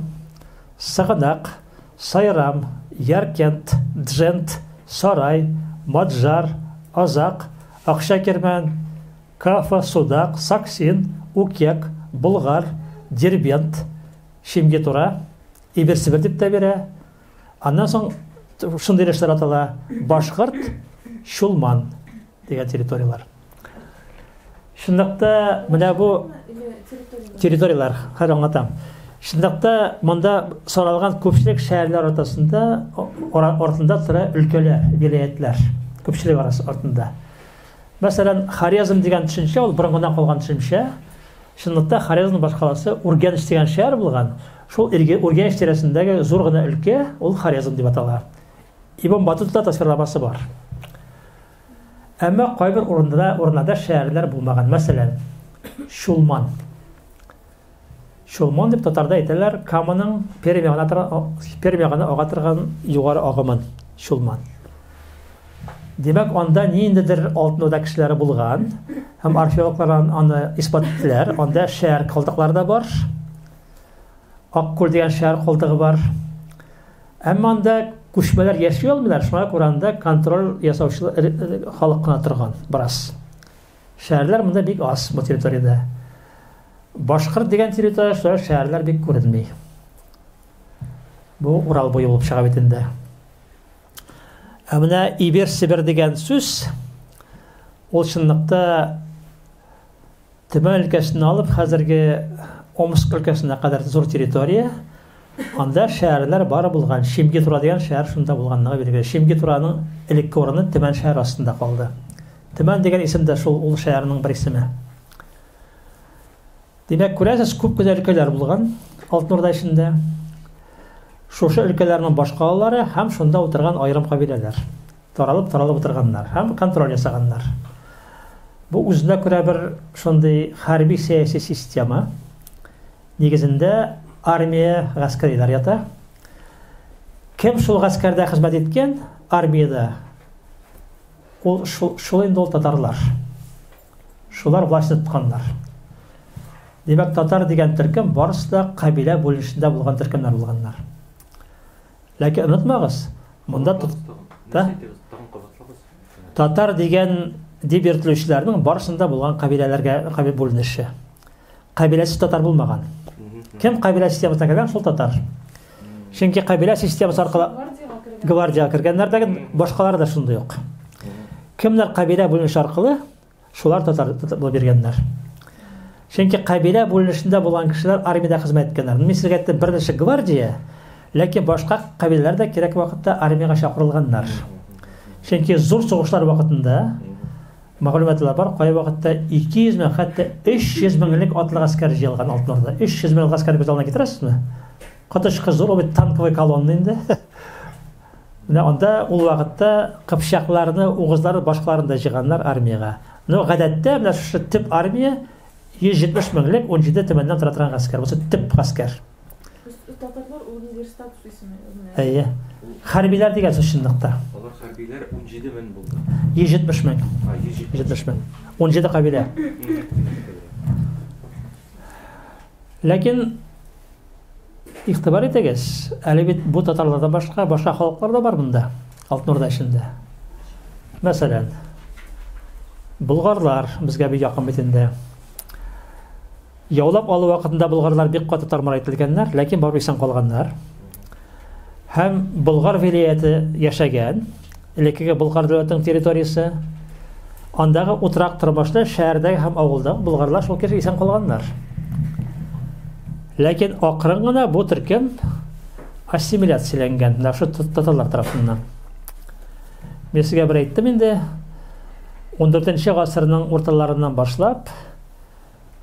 Сыгынак, Сайрам, Яркент, Джент, Сарай, Маджар, Азак, Акча Кирмән, Кафа, Судак, Саксин, Укек, Болгар, Дербент, Шимгитура, Ибер-Себер дип тә бирә. Аннан соң шундый өлешләр атала: Башкорт, Чулман дигән территорияләр. Чынлыкта менә бу территорияләр, хәзер аңлатам. Чынлыкта монда саналган күпчелек шәһәрләр ортасында артында тора өлкәләр, вилаятлар. Күпчелек арасы артында. Мәсәлән, Хорезм дигән төшенчә ул борынгыдан калган төшенчә. Чынлыкта Хорезм башкаласы Ургенч дигән шәһәр булган. Шул Ургенч тирәсендәге зур гына өлкә ул Хорезм дип атала. Ибн Батутта тасвирламасы бар. Әмма кайбер урында, урыннарда шәһәрләр булмаган. Мәсәлән, Чулман. Чулман дип татарда әйтәләр Каманың Пермь ягына Пермь ягына ага торган югары агымын. Чулман. Димәк, анда ниндидер Алтын Урда кешеләре булган һәм археологлар аны исбат иттеләр. Анда шәһәр калдыклары да бар. Аккүл дигән шәһәр калдыгы бар. Әмма анда күчмәләр яши алмыйлар, шуңа күрә анда контроль ясаучы халык кына торган бераз. Шәһәрләр монда бик аз бу территориядә. Башкорт дигән территория шулай шәһәрләр бик күренми. Бу Урал буе булып чыга бит инде. Ә менә Ибер Себер дигән сүз ул чынлыкта Төмән өлкәсеннән алып хәзерге Омск өлкәсенә кадәр зур территория. Анда шәһәрләр бары булган. Шимгитура дигән шәһәр шунда булганлыгы билгеле. Шимгитураның элекке урыны Төмән шәһәре астында калды. Төмән дигән исем дә шул ул шәһәрнең бер исеме. Димәк, күрәсез, күп кенә өлкәләр булган Алтын Урда эчендә. Шушы өлкәләрнең башкалалары һәм шунда утырган аерым кабиләләр. Таралып-таралып утырганнар һәм контроль ясаганнар. Бу үзенә күрә бер шундый хәрби-сәяси система. Нигезендә армия, гаскәриләр ята. Кем шул гаскәрдә хезмәт иткән, армиядә, ул шул, шул инде ул татарлар. Шулар властьны тотканнар. Димәк, татар дигән төркем барысы да кабилә бүленешендә булган төркемнәр булганнар. Ләкин онытмагыз, монда да? Татар дигән дип йөртелүчеләрнең барысында булган кабиләләргә кабил бүленеше. Кабиләсез татар булмаган. Кем кабилә системасына кергән, шул татар. Чөнки кабилә системасы аркылы гвардиягә кергәннәр дә, башкалары да шундый ук. Кемнәр кабилә бүленеше аркылы, шулар татар булып йөргәннәр. Чөнки кабилә бүленешендә булган кешеләр армиядә хезмәт иткәннәр. Мин сезгә әйттем, берничә гвардия, ләкин башка кабиләләр дә кирәк вакытта армиягә чакырылганнар. Чөнки зур сугышлар вакытында мәгълүматлар бар, кай вакытта 200 мең, хәтта 300 меңлек атлы гаскәр җыелган Алтын Урда. 300 мең гаскәр күз алдына китерәсезме? Коточкыч зур, ул бит танковый колонна инде. Менә анда ул вакытта кыпчакларны, угызларны, башкаларны да җыйганнар армиягә. Но гадәттә менә шушы төп армия 170 меңлек 17 төмәннән тора торган гаскәр. Бусы төп гаскәр. Татарлар ул ниндидер статус исеме. Әйе. Хәрбиләр дигән сүз чынлыкта. Алар хәрбиләр 17 мең булды. 170 мең. 170 мең. 17 кабилә. Ләкин Игътибар итегез, әле бит бу татарлардан башка башка халыклар да бар монда, Алтын Урда эчендә. Мәсәлән, болгарлар безгә бик якын бит инде. Яулап алу вакытында болгарлар бик каты тармар ителгәннәр, ләкин барыбер исән калганнар. Һәм Болгар вилаяте яшәгән, элеккеге Болгар дәүләтенең территориясе, андагы утрак тормышлы шәһәрдәге һәм авылдагы болгарлар шул кеше исән калганнар. Ләкин акрын гына бу төркем ассимиляцияләнгән, менә шул татарлар тарафыннан. Мин сезгә бер әйттем инде, 14 гасырның урталарыннан башлап,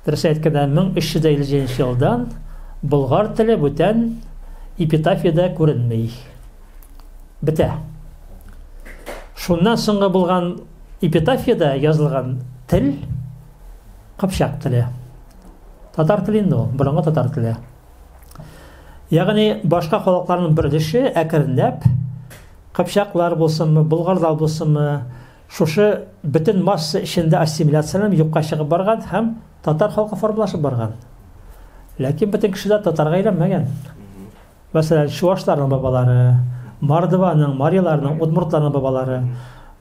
Дөрес әйткәндә, 1357 елдан болгар теле бүтән эпитафиядә күренми. Бетә. Шуннан соңгы булган эпитафиядә язылган тел кыпчак теле. Татар теле инде ул, борынгы татар теле. Ягъни башка халыкларның бер өлеше әкренләп кыпчаклар булсынмы, болгарлар булсынмы, Шушы бөтен масса эчендә ассимиляцияләнеп юкка чыгып барган һәм татар халкы формалашып барган. Ләкин бөтен кеше дә татарга әйләнмәгән. Мәсәлән, чуашларның бабалары, мордваның, мариларның, удмуртларның бабалары.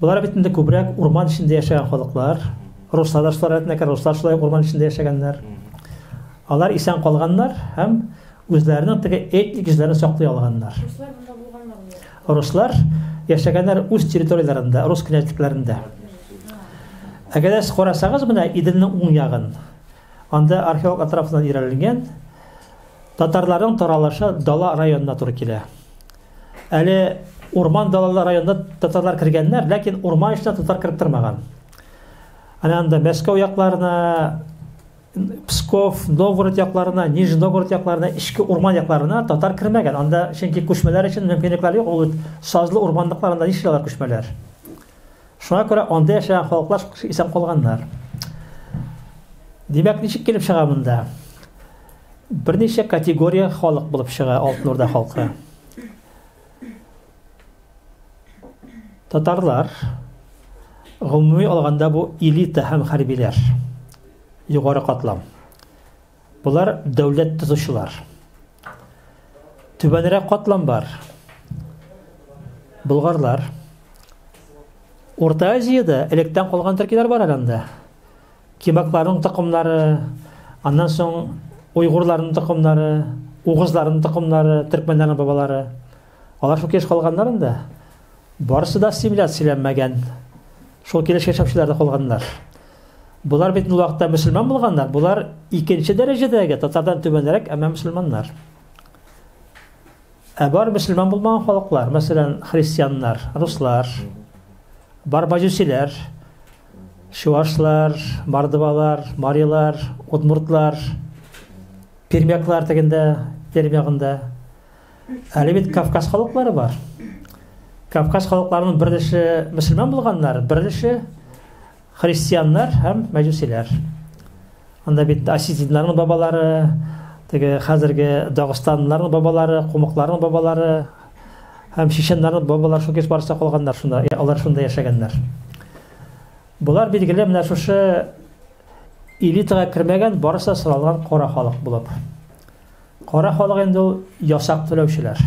Болар бит инде күбрәк урман эчендә яшәгән халыклар. Руслар да шулар рәтенә керә, руслар шулай ук урман эчендә яшәгәннәр. Алар исән калганнар һәм үзләренең теге этник йөзләрен саклый алганнар. Руслар монда булганнар ул. Руслар яшәгәннәр үз территорияләрендә, рус князьлекләрендә. Әгәр дә сез карасагыз менә Иделнең уң ягын, анда археологлар тарафыннан өйрәнелгән татарларның таралышы дала районына туры килә. Әле урман далалы районда татарлар кергәннәр, ләкин урман эченә татар кереп тормаган. Әнә анда Мәскәү якларына, Псков, Новгород якларына, Нижний Новгород якларына, эчке урман якларына татар кермәгән. Анда чөнки күчмәләр өчен мөмкинлекләр юк, ул бит сазлы урманлыкларында нишли алар күчмәләр. Шуңа күрә анда яшәгән халыклар исән калганнар. Димәк, ничек килеп чыга монда? Берничә категория халык булып чыга Алтын Урда халкы. Татарлар, гомуми алганда бу элита һәм хәрбиләр, югары катлам. Болар дәүләт төзүчеләр. Түбәнрәк катлам бар. Болгарлар. Урта Азиядә электән калган төркиләр бар әле анда. Кимакларның токымнары, аннан соң уйгурларның токымнары, угызларның токымнары, төркмәннәрнең бабалары. Алар шул килеш калганнар инде. Барысы да ассимиляцияләнмәгән. Шул килеш яшәүчеләр дә калганнар. Болар бит ул вакытта мөселман булганнар. Болар икенче дәрәҗәдәге татардан түбәнрәк, әмма мөселманнар. Ә бар мөселман булмаган халыклар, мәсәлән, христианнар, руслар, бар маҗусиләр, чуашлар, мордвалар, марилар, удмуртлар, пермяклар тегендә, Пермь ягында. Әле бит Кавказ халыклары бар. Кавказ халыкларының бер өлеше мөселман булганнар, бер өлеше христианнар һәм мәҗүсиләр. Анда бит осетиннарның бабалары, теге хәзерге дагыстанларның бабалары, кумыкларның бабалары һәм чеченнарның бабалары шул килеш барысы калганнар шунда, алар шунда яшәгәннәр. Болар билгеле менә шушы элитага кермәгән, барысы соралган кара халык булып. Кара халык инде ул ясак түләүчеләр.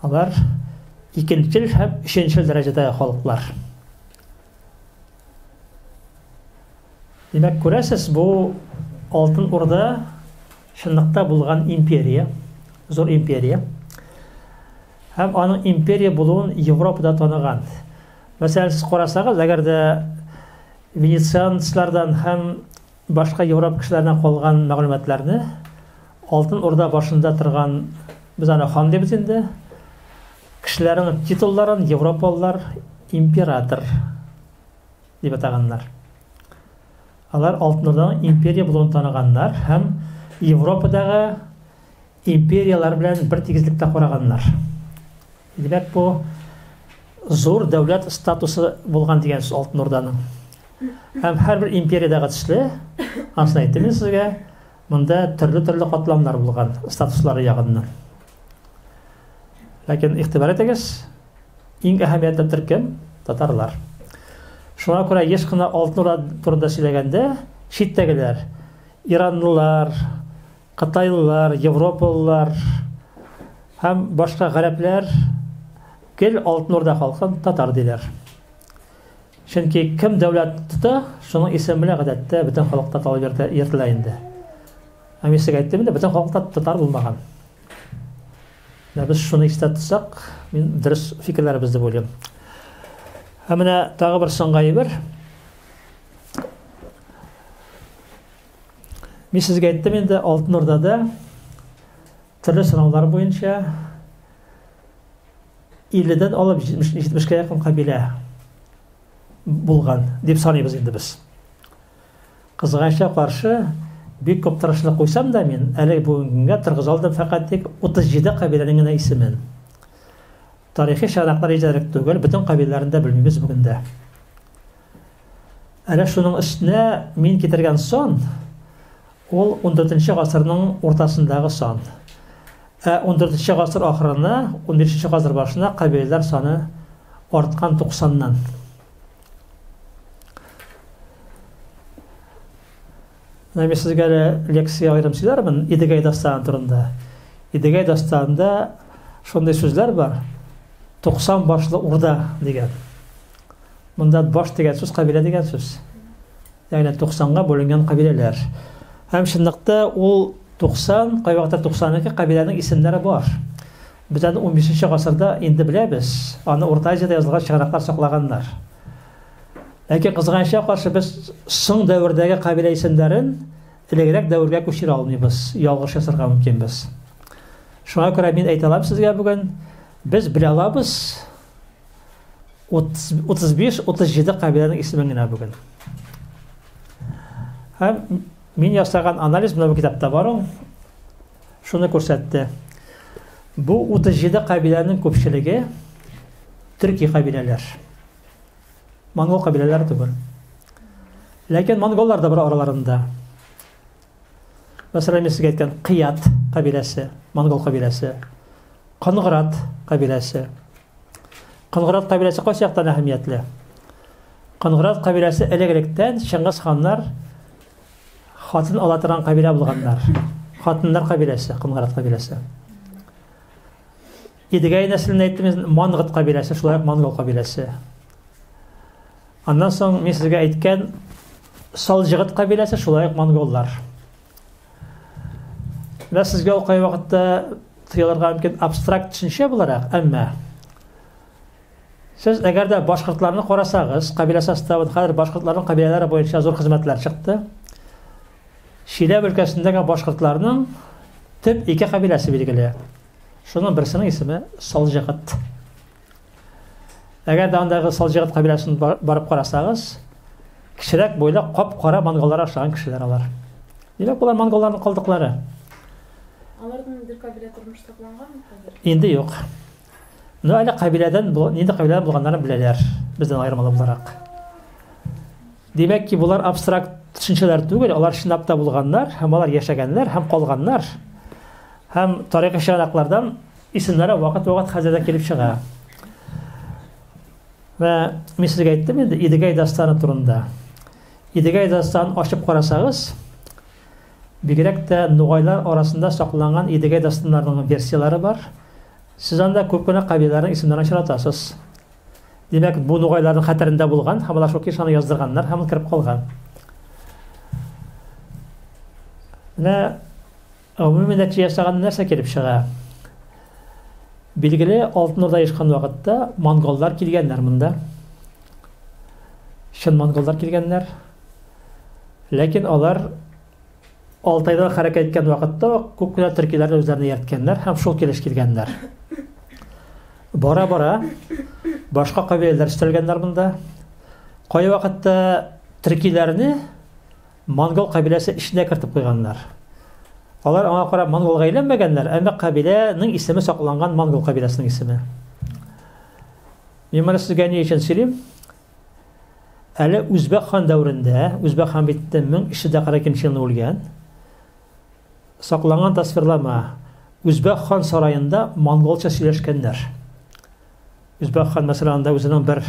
Алар икенчел һәм өченчел дәрәҗәдәге халыклар. Димәк, күрәсез, бу Алтын Урда чынлыкта булган империя, зур империя. Һәм аның империя булуын Европада таныган. Мәсәлән, сез карасагыз, әгәр дә венецианецлардан һәм башка Европа кешеләреннән калган мәгълүматларны Алтын Урда башында торган, без аны хан дибез инде, кешеләрнең титулларын европалылар император дип атаганнар. Алар Алтын Урданың империя булуын таныганнар һәм Европадагы империяләр белән бер тигезлектә караганнар. Димәк, бу зур дәүләт статусы булган дигән сүз Алтын Урданың. Һәм һәрбер империядәге төсле, анысын әйттем мин сезгә, монда төрле-төрле катламнар булган статуслары ягыннан. Ләкин игътибар итегез, иң әһәмиятле төркем татарлар. Шуңа күрә еш кына Алтын Урда турында сөйләгәндә, читтәгеләр, иранлылар, кытайлылар, европалылар һәм башка гарәпләр гел Алтын Урда халкын татар диләр. Чөнки кем дәүләт тота, шуның исеме белән гадәттә бөтен халыкта талып йөртелә инде. Ә мин сезгә әйттем инде, бөтен халыкта татар булмаган. Менә без шуны истә тотсак, мин дөрес фикерләребез дип уйлыйм. Һәм менә тагы бер соңгы әйбер. Мин сезгә әйттем инде, Алтын Урдада төрле сынаулар буенча 50-дән алып 70-кә якын кабилә булган дип саныйбыз инде без. Кызганычка каршы, бик күп тырышлык куйсам да мин әле бүгенге көнгә торгыза алдым фәкать тик 37 кабиләнең генә исемен. Тарихи чыганаклар җитәрлек түгел, бөтен кабиләләрне дә белмибез бүген дә. Әле шуның өстенә мин китергән сан, ул 14 гасырның уртасындагы сан. Ә 14 гасыр ахырына, 15 гасыр башына кабиләләр саны арткан 90-нан. Менә мин сезгә әле лекция аерым сөйләрмен Идегәй дастаны турында. Идегәй дастанында шундый сүзләр бар. 90 башлы урда дигән. Монда баш дигән сүз кабилә дигән сүз. Ягъни 90-га бүленгән кабиләләр. Һәм чынлыкта ул 90, кайвакытта 92 кабиләнең исемнәре бар. Без аны 15 гасырда инде беләбез. Аны Урта Азиядә язылган чыганаклар саклаганнар. Ләкин кызганычка каршы без соң дәвердәге кабилә исемнәрен элегрәк дәвергә күчерә алмыйбыз, ялгыш ясарга мөмкинбез. Шуңа күрә мин әйтә алам сезгә бүген, без белә алабыз 35-37 кабиләнең исемен генә бүген. Һәм мин ясаган анализ менә бу китапта бар ул. Шуны күрсәтте. Бу 37 кабиләнең күпчелеге төрки кабиләләр. Монгол кабиләләре түгел. Ләкин монголлар да бар араларында. Мәсәлән, мин сезгә әйткән Кыят кабиләсе, монгол кабиләсе, Конграт кабиләсе. Конграт кабиләсе кайсы яктан әһәмиятле? Конграт кабиләсе элек-электән Чыңгыз ханнар хатын ала торган кабилә булганнар. Хатыннар кабиләсе, Конграт кабиләсе. Идегәй нәселен әйттем, Мангыт кабиләсе, шулай ук монгол кабиләсе. Аннан соң мин сезгә әйткән Салҗыгыт кабиләсе, шулай ук монголлар. Менә сезгә ул кайвакытта тоелырга мөмкин абстракт төшенчә буларак, әмма сез әгәр дә башкортларны карасагыз, кабилә составын, хәзер башкортларның кабиләләре буенча зур хезмәтләр чыкты. Чиләбе өлкәсендәге башкортларның төп ике кабиләсе билгеле. Шуның берсенең исеме Салҗыгыт. Әгәр дә андагы Салҗыгыт кабиләсен барып карасагыз, кечерәк буйлы кап-кара монголлар охшаган кешеләр алар. Димәк, болар монголларның калдыклары. Аларның бер кабилә тормыш сакланганмы хәзер? Инде юк. Но әле кабиләдән нинди кабиләдән булганнарын беләләр, бездән аермалы буларак. Димәк ки, болар абстракт төшенчәләр түгел, алар чынлап та булганнар һәм алар яшәгәннәр һәм калганнар. Һәм тарихи чыганаклардан исемнәре вакыт-вакыт хәзер дә килеп чыга. Вә мин сезгә әйттем инде Идегәй дастаны турында. Идегәй дастанын ачып карасагыз, бигрәк тә нугайлар арасында сакланган Идегәй дастаннарының версияләре бар. Сез анда күп кенә кабиләләрнең исемнәрен очратасыз. Димәк, бу нугайларның хәтерендә булган һәм алар шул кешаны яздырганнар һәм ул кереп калган. Менә Гомуми нәтиҗә ясаганда нәрсә килеп чыга? Билгеле, Алтын Урда оешкан вакытта монголлар килгәннәр монда. Чын монголлар килгәннәр. Ләкин алар Алтайдан хәрәкәт иткән вакытта ук күп кенә төркиләрне үзләренә иярткәннәр һәм шул килеш килгәннәр. Бара-бара башка кабиләләр өстәлгәннәр монда. Кайвакытта төркиләрне Монгол кабиләсе эченә кертеп куйганнар. Алар аңа карап монголга әйләнмәгәннәр, әмма кабиләнең исеме сакланган монгол кабиләсенең исеме. Мин моны сезгә ни өчен сөйлим? Әле Үзбәк хан дәверендә, Үзбәк хан бит 1342 елны үлгән. Сакланган тасвирлама. Үзбәк хан сараенда монголча сөйләшкәннәр. Үзбәк хан, мәсәлән, анда үзенең бер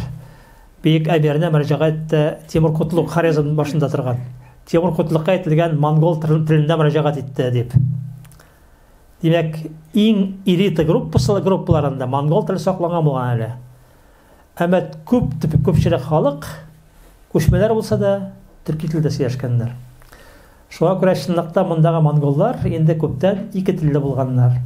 бөек әмиренә мөрәҗәгать итте, Тимур Кутлук, Хорезм башында торган. Тимур Кутлукка әйтелгән монгол телендә мөрәҗәгать итте, дип. Димәк, иң элита группасы группаларында монгол теле сакланган булган әле. Әмма күп күпчелек халык күчмәләр булса да төрки телдә сөйләшкәннәр. Шуңа күрә чынлыкта мондагы монголлар инде күптән ике телле булганнар.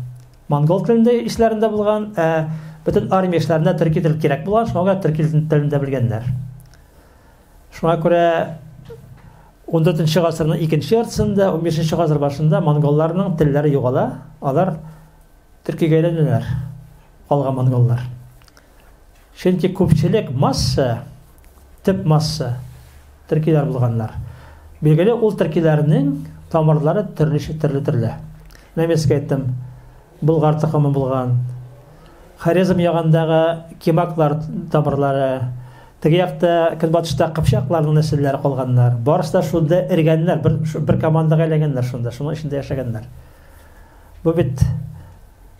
Монгол телендә исләрендә булган, ә бөтен армия эшләрендә төрки тел кирәк булган, шуңа күрә төрки телен дә белгәннәр. Шуңа күрә 14 гасырның икенче яртысында, 15 гасыр башында монголларның телләре югала, алар төркигә әйләнәләр, калган монголлар. Чөнки күпчелек масса, төп масса төркиләр булганнар. Билгеле, ул төркиләрнең тамырлары төрлечә төрле-төрле. Менә мин сезгә әйттем, Болгар токымы булган, Хорезм ягындагы кимаклар тамырлары, теге якта көнбатышта кыпчакларның нәселләре калганнар. Барысы да шунда эргәннәр, бер, бер командага әйләнгәннәр шунда, шуның эчендә яшәгәннәр. Бу бит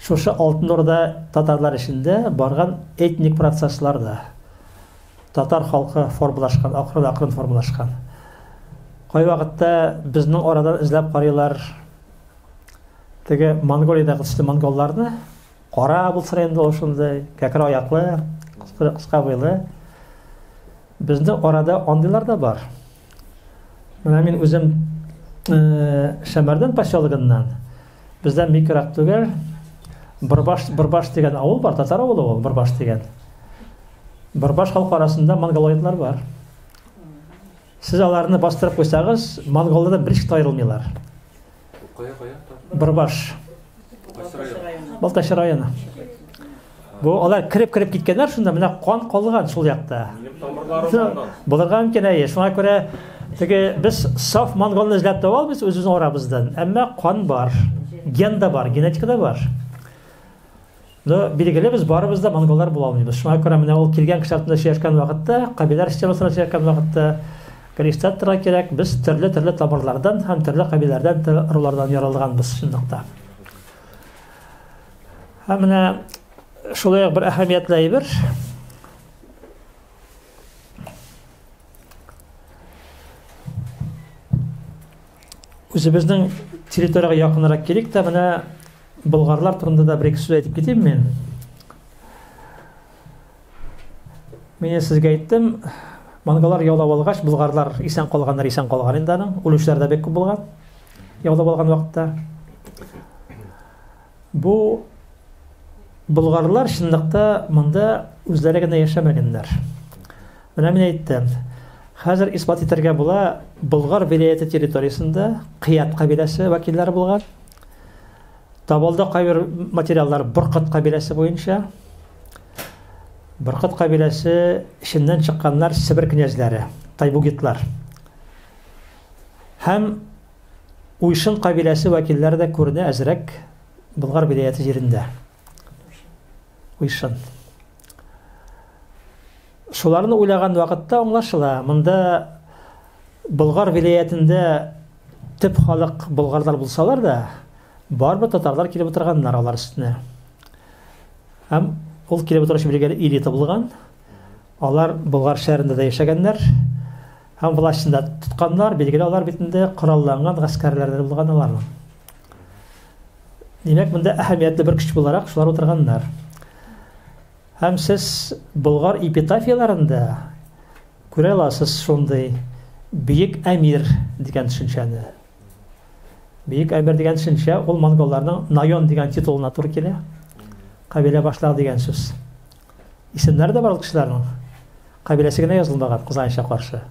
шушы Алтын Урда татарлар эчендә барган этник процесслар да. Татар халкы формалашкан, акрын-акрын формалашкан. Кайвакытта безнең арадан эзләп карыйлар теге Монголиядәге төсле монголларны, кара булсын инде ул шундый, кәкре аяклы, кыска буйлы. Безнең арада андыйлар да бар. Менә мин үзем Шәмәрдән поселогыннан. Бездән бик ерак түгел. Борбаш, Борбаш дигән авыл бар, татар авылы ул, Борбаш дигән. Борбаш халкы арасында монголоидлар бар. Сез аларны бастырып куйсагыз, монголлардан бер ничек тә аерылмыйлар. Кая, кая? Борбаш. Кайсы район? Балтач районы. Бу алар кереп-кереп киткәннәр шунда, менә кан калган шул якта. Минем тамырларым аннан. Булырга мөмкин, әйе. Шуңа күрә теге без саф монголны эзләп таба алмыйбыз үзебезнең арабыздан. Әмма кан бар, ген да бар, генетика да бар. Но билгеле без барыбыз да монголлар була алмыйбыз. Шуңа күрә менә ул килгән кеше артында сөйләшкән вакытта, кабиләр системасында сөйләшкән вакытта Гел истә кирәк, без төрле-төрле тамырлардан һәм төрле кабиләләрдән, төрле ырулардан яралганбыз чынлыкта. Һәм менә шулай ук бер әһәмиятле әйбер. Үзебезнең территориягә якынрак килик тә, менә болгарлар турында да бер-ике сүз әйтеп китим мин. Мин сезгә әйттем, монголлар яулап алгач, болгарлар исән калганнар исән калган инде аның, үлүчеләр дә бик күп булган яулап алган вакытта. Бу болгарлар чынлыкта монда үзләре генә яшәмәгәннәр. Менә мин әйттем. Хәзер исбат итәргә була, Болгар вилаяте территориясендә Кыят кабиләсе вәкилләре булган. Табылды кайбер материаллар Боркыт кабиләсе буенча. Боркыт кабиләсе эченнән чыкканнар Себер князьләре, тайбугитлар. Һәм Уйшын кабиләсе вәкилләре дә күренә әзрәк Болгар вилаяте җирендә. Уйшын. Шуларны уйлаган вакытта аңлашыла, монда Болгар вилаятендә төп халык болгарлар булсалар да, барыбер татарлар килеп утырганнар алар өстенә. Һәм ул килеп утыручы билгеле элита булган. Алар Болгар шәһәрендә дә яшәгәннәр. Һәм властьны да тотканнар, билгеле алар бит инде коралланган гаскәрләр дә булган аларның. Димәк, монда әһәмиятле бер көч буларак шулар утырганнар. Һәм сез Болгар эпитафияләрендә күрә аласыз шундый бөек әмир дигән төшенчәне. Бөек әмир дигән төшенчә ул монголларның найон дигән титулына туры килә. Кабилә башлыгы дигән сүз. Исемнәре дә бар ул кешеләрнең. Кабиләсе генә язылмаган, кызганычка каршы.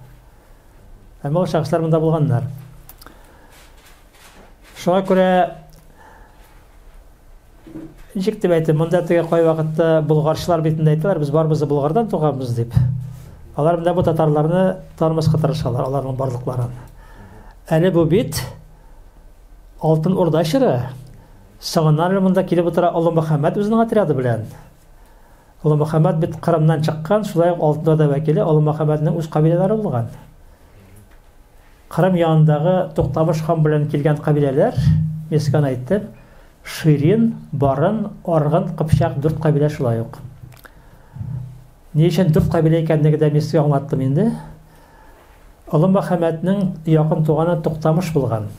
Әмма ул шәхесләр монда булганнар. Шуңа күрә ничек дип әйтим, монда теге кайвакытта болгарчылар бит инде әйтәләр, без барыбыз да Болгардан туганбыз дип. Алар менә бу татарларны танымаска тырышалар, аларның барлыкларын. Әле бу бит Алтын Урда чоры. Соңыннан әле монда килеп утыра Олы Мөхәммәд үзенең отряды белән. Олы Мөхәммәд бит Кырымнан чыккан, шулай ук Алтын Урда вәкиле Олы Мөхәммәднең үз кабиләләре булган. Кырым янындагы Туктамыш хан белән килгән кабиләләр, мин сезгә аны әйттем, Ширин, Барын, Аргын, Кыпчак дүрт кабилә шулай ук. Ни өчен дүрт кабилә икәнлеге дә мин сезгә аңлаттым инде. Олы Мөхәммәднең якын туганы Туктамыш булган.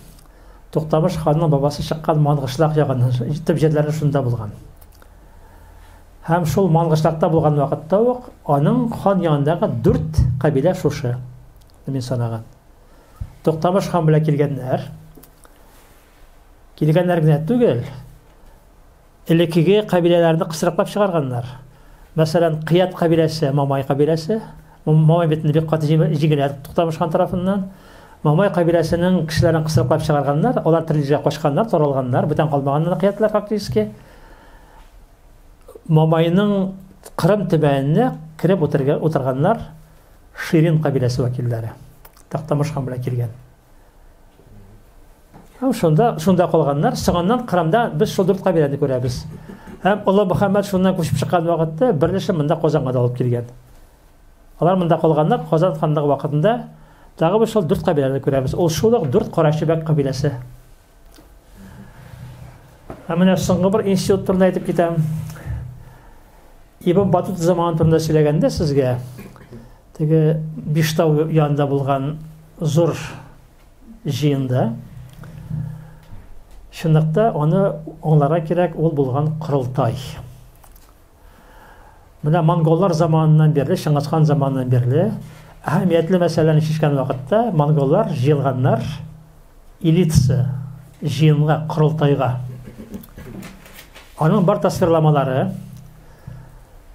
Туктамыш ханның бабасы чыккан Мангышлак ягыннан, төп җирләре шунда булган. Һәм шул Мангышлакта булган вакытта ук аның хан янындагы дүрт кабилә шушы. Мин санаган. Туктамыш хан белән килгәннәр. Килгәннәр генә түгел, элеккеге кабиләләрне кысрыклап чыгарганнар. Мәсәлән, Кыят кабиләсе, Мамай кабиләсе. Мамай бит бик каты җиңелә Туктамыш хан тарафыннан. Мамай кабиләсенең кешеләрен кысрыклап чыгарганнар, алар төрле җиргә качканнар, таралганнар, бүтән калмаганнар кыятлар фактически. Мамайның Кырым төбәгенә кереп утырганнар Ширин кабиләсе вәкилләре. Тактамыш хан белән килгән. Һәм шунда, шунда калганнар, соңыннан Кырымда без шул дүрт кабиләне күрәбез. Һәм Олы Мөхәммәд шуннан күчеп чыккан вакытта берничә монда Казанга да алып килгән. Алар монда калганнар, Казан ханлыгы вакытында тагы без шул дүрт кабиләне күрәбез. Ул шул ук дүрт Карачыбәк кабиләсе. Һәм менә соңгы бер институт турында әйтеп китәм. Ибн Батут заманы турында сөйләгәндә сезгә теге Биштау янында булган зур җыенда чынлыкта аны аңларга кирәк, ул булган корылтай. Менә монголлар заманыннан бирле, Чыңгызхан заманыннан бирле әһәмиятле мәсьәләне чишкән вакытта монголлар җыелганнар элитасы җыенга, корылтайга. Аның бар тасвирламалары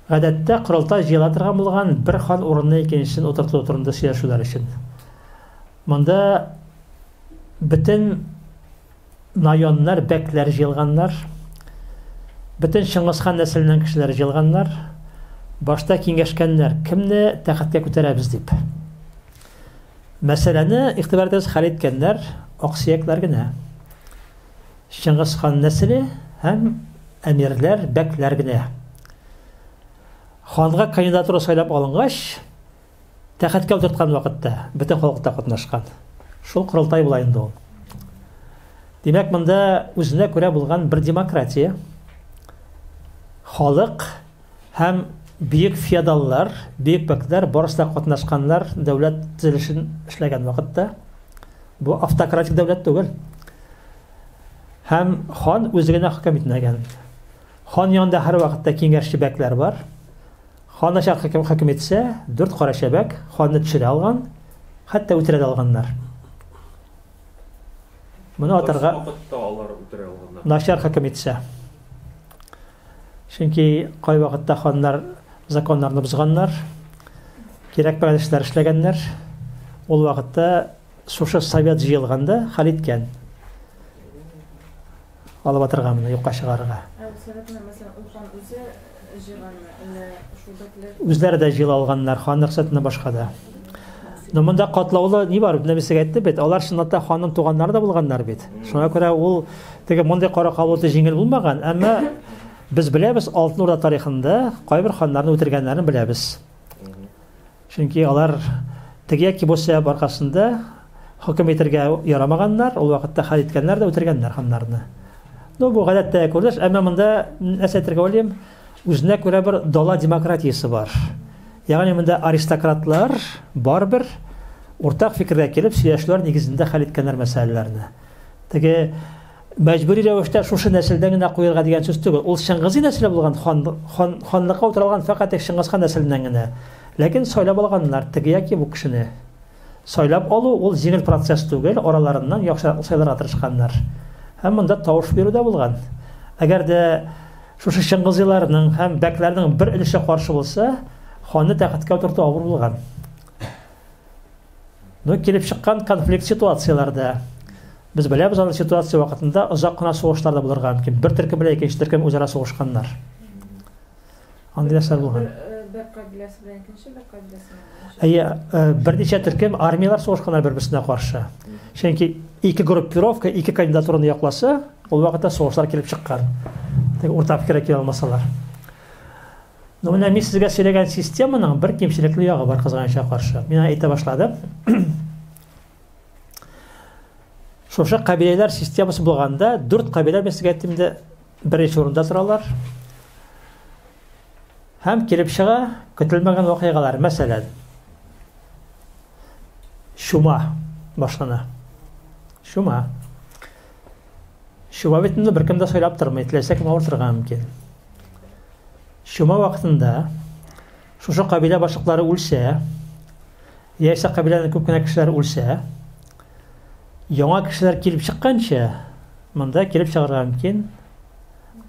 гадәттә корылтай җыела торган булган бер хан урынына икенчесен утырту турында сөйләшүләр өчен. Монда бөтен найоннар, бәкләр җыелганнар. Бөтен Чыңгызхан нәселеннән кешеләр җыелганнар. Башта киңәшкәннәр, кемне тәхеткә күтәрәбез дип. Мәсьәләне, игътибар итегез, хәл иткәннәр аксөякләр генә. Чыңгызхан нәселе һәм әмирләр, бәкләр генә. Ханга кандидатура сайлап алынгач, Тәхеткә утырткан вакытта бөтен халык та катнашкан. Шул корылтай була инде ул. Димәк, монда үзенә күрә булган бер демократия. Халык һәм бөек феодаллар, бөек бәкләр барысы да катнашканнар дәүләт төзелешен эшләгән вакытта. Бу автократик дәүләт түгел. Һәм хан үзе генә хөкем итмәгән. Хан янында һәрвакытта киңәшче бәкләр бар. Хан начар хөкем, хөкем итсә, дүрт кара чәбәк ханны төшерә алган, хәтта үтерә дә алганнар. Моны атарга вакытта алар үтерә алганнар. Начар хөкем итсә. Чөнки кайвакытта ханнар законнарны бозганнар, кирәкмәгән эшләр эшләгәннәр. Ул вакытта шушы совет җыелганда хәл иткән. Алып атырга моны, юкка чыгарырга. Ә ул советны, мәсәлән, ул хан үзе җыйганмы, әллә шул бәкләр? Үзләре дә җыела алганнар, хан рөхсәтеннән башка да. Но монда катлаулы ни бар, менә мин сезгә әйттем бит, алар чынлап та ханның туганнары да булганнар бит. Шуңа күрә ул теге мондый кара кабул итү җиңел булмаган, әмма без беләбез, Алтын Урда тарихында кайбер ханнарны үтергәннәрен беләбез. Чөнки алар теге яки бу сәбәп аркасында хөкем итәргә ярамаганнар, ул вакытта хәл иткәннәр дә үтергәннәр ханнарны. Ну, бу гадәттәге күренеш, әмма монда нәрсә әйтергә уйлыйм, үзенә күрә бер дала демократиясе бар. Ягъни монда аристократлар барыбер уртак фикергә килеп сөйләшүләр нигезендә хәл иткәннәр мәсьәләләрне. Теге мәҗбүри рәвештә шушы нәселдән генә куерга дигән сүз түгел. Ул Чыңгызый нәселе булган хан, хан, ханлыкка утыра алган фәкать тик Чыңгызхан нәселеннән генә. Ләкин сайлап алганнар теге яки бу кешене. Сайлап алу ул җиңел процесс түгел, араларыннан яхшыракны сайларга тырышканнар. Һәм монда тавыш бирү дә булган. Әгәр дә шушы Чыңгызыйларның һәм бәкләрнең бер өлеше каршы булса, ханны тәхеткә утырту авыр булган. Ну, килеп чыккан конфликт ситуацияләрдә без беләбез, андый ситуация вакытында озак кына сугышлар да булырга мөмкин. Бер төркем белән икенче төркем үзара сугышканнар. Андый нәрсәләр булган. Бер кабиләсе белән икенче бер кабиләсе белән. Әйе, берничә төркем армияләр сугышканнар бер-берсенә каршы. Чөнки ике группировка, ике кандидатураны якласа, ул вакытта сугышлар килеп чыккан. Теге уртак фикергә килә алмасалар. Ну, менә мин сезгә сөйләгән системаның бер кимчелекле ягы бар, кызганычка каршы. Мин әйтә башладым. Шушы кабиләләр системасы булганда, дүрт кабилә мин сезгә әйттем инде, беренче урында торалар. Һәм килеп чыга көтелмәгән вакыйгалар. Мәсәлән, чума башлана. Чума. Чума бит инде беркем дә сайлап тормый, теләсә кем авыртырга мөмкин. Чума вакытында шушы кабилә башлыклары үлсә, яисә кабиләнең күп кенә кешеләре үлсә, яңа кешеләр килеп чыкканчы, монда килеп чыгарга мөмкин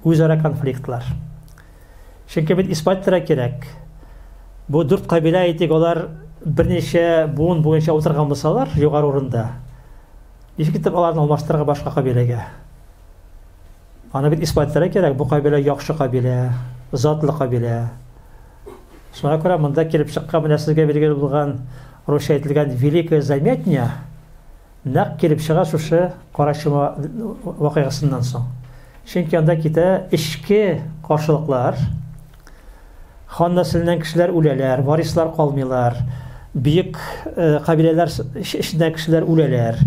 үзара конфликтлар. Чөнки бит исбат итәргә кирәк. Бу дүрт кабилә әйтик, алар берничә буын буенча утырган булсалар, югары урында, ничек итеп аларны алмаштырырга башка кабиләгә? Аны бит исбат итәргә кирәк, бу кабилә яхшы кабилә, затлы кабилә. Шуңа күрә монда килеп чыккан менә сезгә билгеле булган русча әйтелгән Великая Замятня нәкъ килеп чыга шушы Кара чума вакыйгасыннан соң. Чөнки анда китә эчке каршылыклар, хан нәселеннән кешеләр үләләр, варислар калмыйлар, бөек кабиләләр эчендә кешеләр үләләр,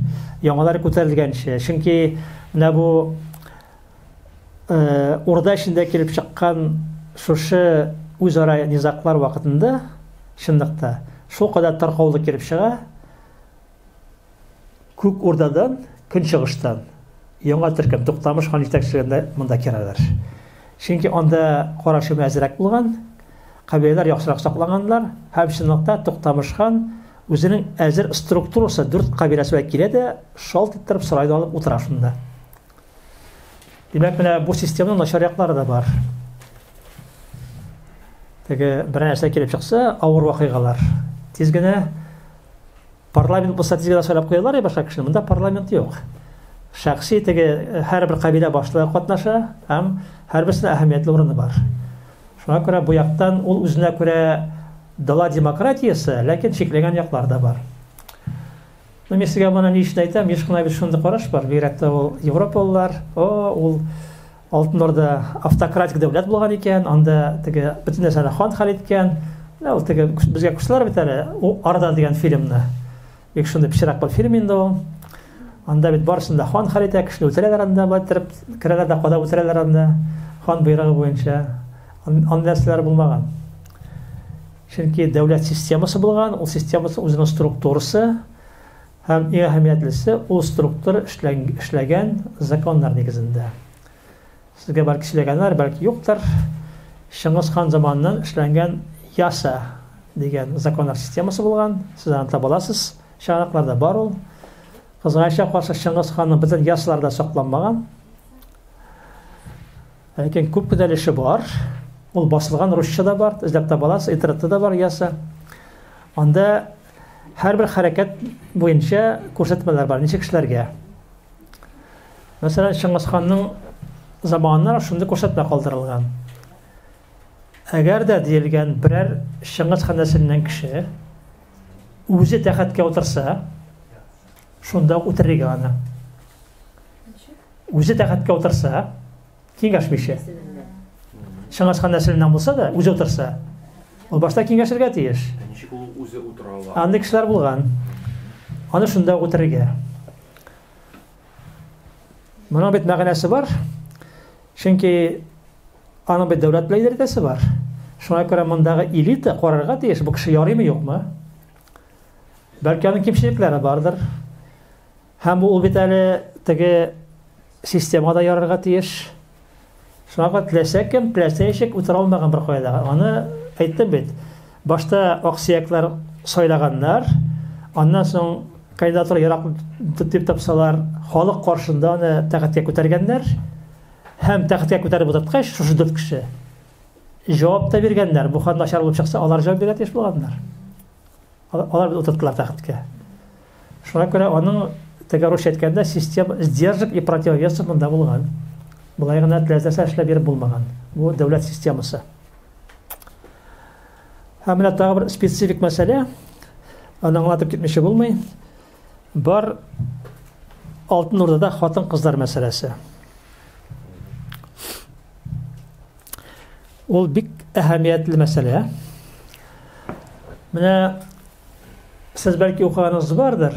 яңалар күтәрелгәнче. Чөнки менә бу урда эчендә килеп чыккан шушы үзара низаглар вакытында чынлыкта шулкадәр таркаулык килеп чыга, Күк Урдадан, көнчыгыштан яңа төркем Туктамыш хан җитәкчелегендә монда керәләр. Чөнки анда кара чөмә әзрәк булган, кабиләләр яхшырак сакланганнар һәм чынлыкта Туктамыш хан үзенең әзер структурасы дүрт кабиләсе белән килә дә шалт иттереп сарайда алып утыра шунда. Димәк, менә бу системаның начар яклары да бар. Теге бер нәрсә килеп чыкса, авыр вакыйгалар. Тиз генә Парламент булса тиз генә сайлап куялар я башка кешене. Монда парламент юк. Шәхси теге һәрбер кабилә башлыгы катнаша һәм һәрберсенә әһәмиятле урыны бар. Шуңа күрә бу яктан ул үзенә күрә дала демократиясе, ләкин чикләгән яклар да бар. Ну, мин сезгә моны ни өчен әйтәм? Еш кына бит шундый караш бар, бигрәк тә ул европалылар, о, ул Алтын Урда автократик дәүләт булган икән, анда теге бөтен нәрсәне хан хәл иткән. Менә ул теге безгә күрсәтәләр бит әле, Арда дигән фильмны. Бик шундый пычрак бер фильм инде ул. Анда бит барысын да хан хәл итә, кешене үтерәләр анда, болай иттереп керәләр дә кадап үтерәләр анда, хан боерыгы буенча. Андый нәрсәләр булмаган. Чөнки дәүләт системасы булган, ул системасы үзенең структурасы һәм иң әһәмиятлесе, ул структура эшләгән законнар нигезендә. Сезгә бәлки сөйләгәннәр, бәлки юктыр. Чыңгыз хан заманыннан эшләнгән Яса дигән законнар системасы булган. Сез аны таба аласыз. Чыганакларда бар ул. Кызганычка каршы, Чыңгыз ханның бөтен ясалары да сакланмаган. Ләкин күп кенә өлеше бар. Ул басылган русча да бар, эзләп таба аласыз, интернетта да бар яса. Анда һәрбер хәрәкәт буенча күрсәтмәләр бар, ничек эшләргә. Мәсәлән, Чыңгыз ханның заманына шундый күрсәтмә калдырылган. Әгәр дә диелгән берәр Чыңгыз хан нәселеннән кеше үзе тәхеткә утырса, шунда ук үтерергә аны. Үзе тәхеткә утырса, киңәшмичә. Чыңгыз хан нәселеннән булса да, үзе утырса, ул башта киңәшергә тиеш. Ә ничек ул үзе утыра ала? Андый кешеләр булган. Аны шунда ук үтерергә. Моның бит мәгънәсе бар. Чөнки аның бит дәүләт белән идарә итәсе бар. Шуңа күрә мондагы элита карарга тиеш, бу кеше ярыймы, юкмы? Бәлки аның кимчелекләре бардыр. Һәм ул бит әле теге системада ярарга тиеш. Шуңа күрә теләсә кем, теләсә ничек утыра алмаган бер кайда. Аны әйттем бит. Башта аксөякләр сайлаганнар, аннан соң кандидатура ерак дип тапсалар, халык каршында аны тәхеткә күтәргәннәр. Һәм тәхеткә күтәреп утырткач, шушы дүрт кеше җавап та биргәннәр. Бу хан начар булып чыкса, алар җавап бирергә тиеш булганнар. Алар бит утырттылар тәхеткә. Шуңа күрә аның теге русча әйткәндә система сдержек и противовесов монда булган. Болай гына теләсә эшләп биреп булмаган. Бу дәүләт системасы. Һәм менә тагы бер специфик мәсьәлә, аны аңлатып китмичә булмый. Бар Алтын Урдада хатын-кызлар мәсьәләсе. Ул бик әһәмиятле мәсьәлә. Менә сез бәлки укыганыгыз бардыр.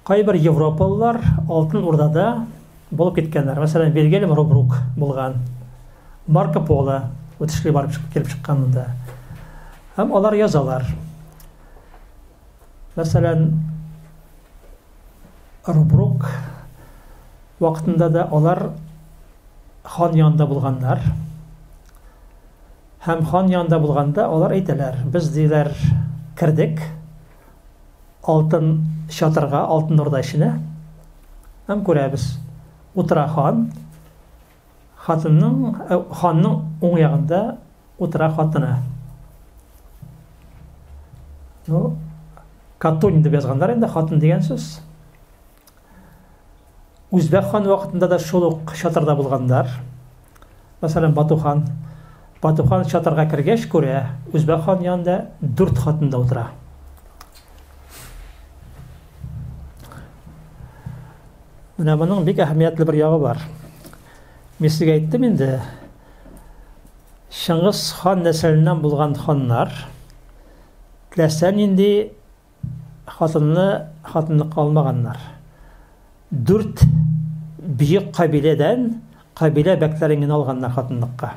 Кайбер европалылар Алтын Урдада булып киткәннәр. Мәсәлән, Вильгельм Рубрук булган. Марко Поло үтешли барып килеп чыккан монда. Һәм алар язалар. Мәсәлән, Рубрук вакытында да алар хан янында булганнар. Һәм хан янында булганда алар әйтәләр, без диләр кердек алтын чатырга, алтын урда эченә. Һәм күрәбез, утыра хан, хатынның, э, ханның уң ягында утыра хатыны. Ну, Катунь дип язганнар инде, хатын дигән сүз. Үзбәк хан вакытында да шул ук чатырда булганнар. Мәсәлән, Бату хан. Бату хан чатырга кергәч күрә, Үзбәк хан янында дүрт хатын да утыра. Менә моның бик әһәмиятле бер ягы бар. Мин сезгә әйттем инде, Чыңгыз хан нәселеннән булган ханнар теләсә нинди хатынны хатынлыкка алмаганнар. Дүрт бөек кабиләдән кабилә бәкләрен генә алганнар хатынлыкка.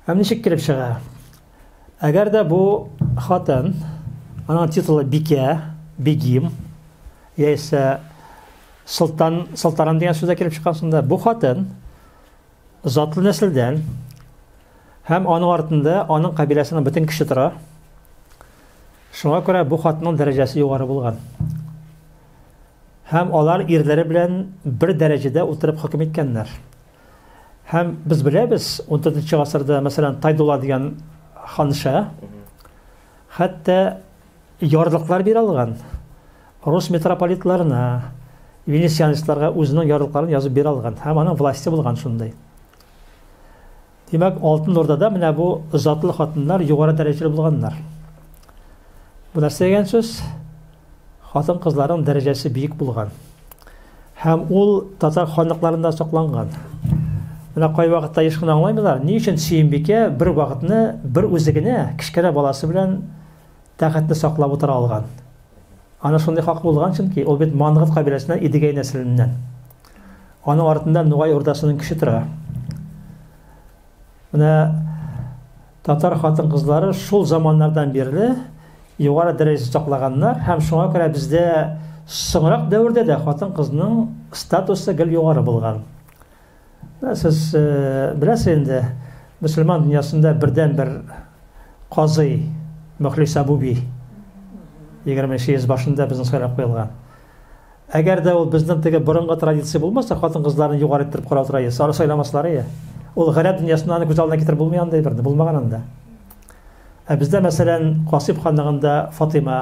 Һәм ничек килеп чыга? Әгәр дә бу хатын, аның титулы бикә, бегим, яисә солтан, солтанам дигән сүз дә килеп чыккан шунда. Бу хатын затлы нәселдән һәм аның артында аның кабиләсенең бөтен кеше тора. Шуңа күрә бу хатынның дәрәҗәсе югары булган. Һәм алар ирләре белән бер дәрәҗәдә утырып хөкем иткәннәр. Һәм без беләбез, 14 гасырда, мәсәлән, Тайдула дигән ханша хәтта ярлыклар бирә алган. Рус митрополитларына, венецианецларга үзенең ярлыкларын язып бирә алган. Һәм аның власте булган шундый. Димәк, Алтын Урдада менә бу затлы хатыннар югары дәрәҗәле булганнар. Бу нәрсә дигән сүз? Хатын-кызларның дәрәҗәсе биек булган. Һәм ул татар ханлыкларында сакланган. Менә кайвакытта еш кына аңламыйлар, ни өчен Сөембикә бер вакытны бер үзе генә кечкенә баласы белән тәхетне саклап утыра алган. Аның шундый хакы булган, чөнки ул бит Мангыт кабиләсеннән, Идегәй нәселеннән. Аның артында Нугай Урдасының көче тора. Менә татар хатын-кызлары шул заманнардан бирле югары дәрәҗәсен саклаганнар һәм шуңа күрә бездә соңрак дәвердә дә хатын-кызның статусы гел югары булган. Сез э, беләсез инде, мөселман дөньясында бердәнбер казый Мөхлисә Буби 20 йөз башында безнең сайлап куелган. Әгәр дә ул безнең теге борынгы традиция булмаса, хатын-кызларны югары иттереп карау традициясе, аны сайламаслар ие. Ул гарәп дөньясында аны күз алдына китереп булмый андый берни, булмаган анда. Ә бездә, мәсәлән, Касыйм ханлыгында Фатыйма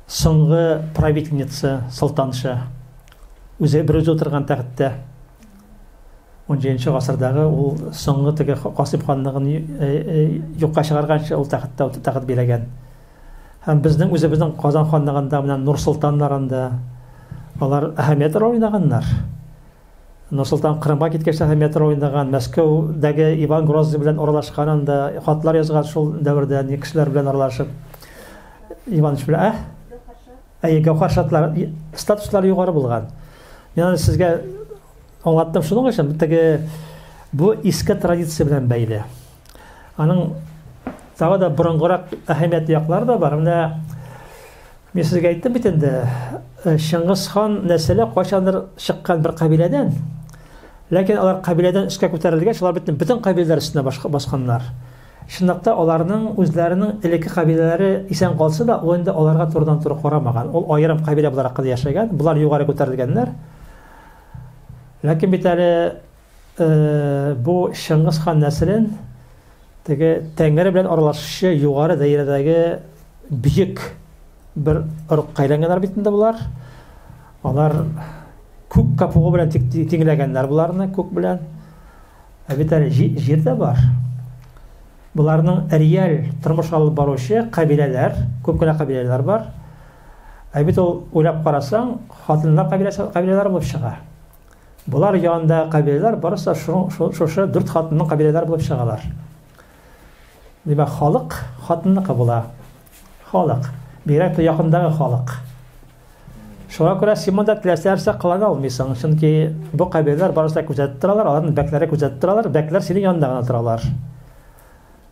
соңгы правительница, солтанша, үзе берүзе утырган тәхеттә. 17 гасырдагы ул соңгы теге Касыйм ханлыгын э, э, юкка чыгарганчы ул тәхеттә тәхет биләгән. Һәм безнең үзебезнең Казан ханлыгында менә Нурсолтаннар анда алар әһәмиятле роль уйнаганнар. Нурсолтан Кырымга киткәч әһәмиятле роль уйнаган, Мәскәүдәге Иван Грозный белән аралашкан анда, хатлар язган шул дәвердә, ни кешеләр белән аралашып. Иванович белән, ә? Әйе, Гәүһәр шатлар статуслары югары булган. Мин аны сезгә аңлаттым шуның өчен, теге бу иске традиция белән бәйле. Аның тагы да борынгырак әһәмиятле яклары да бар. Менә мин сезгә әйттем бит инде, э, Чыңгыз хан нәселе кайчандыр чыккан бер кабиләдән. Ләкин алар кабиләдән өскә күтәрелгәч, алар бөтен бөтен кабиләләр өстенә басканнар. Чынлыкта аларның үзләренең элекке кабиләләре исән калса да, ул инде аларга турыдан-туры карамаган. Ул аерым кабилә буларак кына яшәгән. Болар югары күтәрелгәннәр. Ләкин бит әле Бу Чыңгыз хан нәселен теге Тәңре белән аралашучы югары даирәдәге бөек бер ырукка әйләнгәннәр бит инде болар. Алар күк капугы белән тиңләгәннәр боларны, күк белән. Ә бит әле җир дә бар. Боларның реаль тормыш алып баручы кабиләләр, күп кенә кабиләләр бар. Ә бит ул уйлап карасаң, хатыннар кабиләсе кабиләләре булып чыга. Болар янындагы кабиләләр барысы да шушы дүрт хатынның кабиләләре булып чыгалар. Димәк, халык хатынныкы була. Халык. Бигрәк тә якындагы халык. Шуңа күрә син монда теләсә нәрсә кылана алмыйсың, чөнки бу кабиләләр барысы да күзәтеп торалар, аларның бәкләре күзәтеп торалар, бәкләр синең янында гына торалар.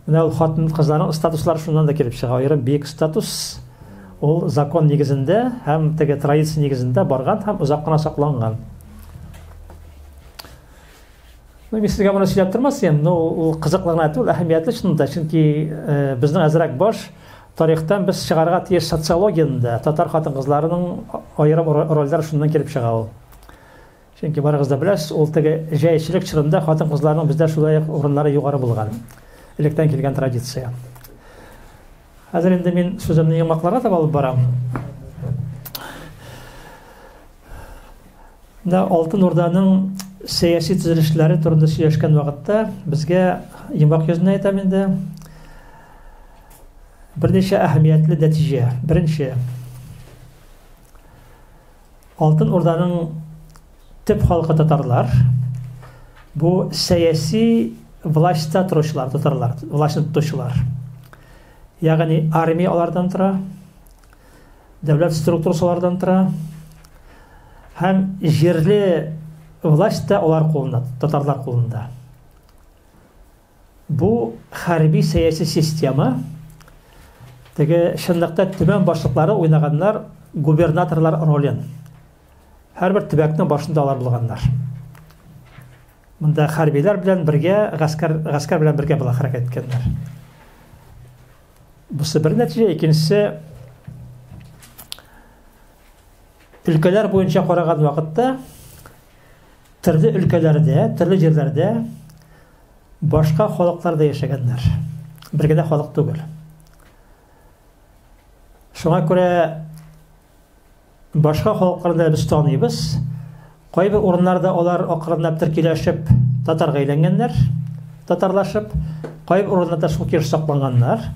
Менә ул хатын-кызларның статуслары шуннан да килеп чыга. Аерым биек статус ул закон нигезендә һәм теге традиция нигезендә барган һәм озак кына сакланган. Ну, мин сезгә моны сөйләп тормас идем, но ул кызыклы гына түгел, әһәмиятле чынында, чөнки э, безнең әзрәк баш тарихтан без чыгарга тиеш социологияне дә, татар хатын-кызларының аерым рольләре шуннан килеп чыга ул. Чөнки барыгыз да беләсез, ул теге җәячелек чорында хатын-кызларның бездә шулай ук урыннары югары булган. Электән килгән традиция. Хәзер инде мин сүземне йомгакларга таба алып барам. Менә Алтын Урданың сәяси төзелешләре турында сөйләшкән вакытта безгә йомгак йөзенә әйтәм инде. Берничә әһәмиятле нәтиҗә. Беренче, Алтын Урданың төп халкы татарлар. Бу сәяси властьта торучылар, татарлар, властьны тотучылар. Ягъни армия алардан тора, дәүләт структурасы алардан тора. Һәм җирле власть та алар кулында, татарлар кулында. Бу хәрби-сәяси система теге чынлыкта төмән башлыклары уйнаганнар губернаторлар ролен. Һәрбер төбәкнең башында алар булганнар. Монда хәрбиләр белән бергә, гаскәр, гаскәр белән бергә була хәрәкәт иткәннәр. Бусы бер нәтиҗә, икенчесе өлкәләр буенча караган вакытта Төрле өлкәләрдә, төрле җирләрдә башка халыклар да яшәгәннәр. Бер генә халык түгел. Шуңа күрә башка халыкларны да без таныйбыз. Кайбер урыннарда алар акрынлап төркиләшеп татарга әйләнгәннәр, татарлашып, кайбер урыннарда шул килеш сакланганнар.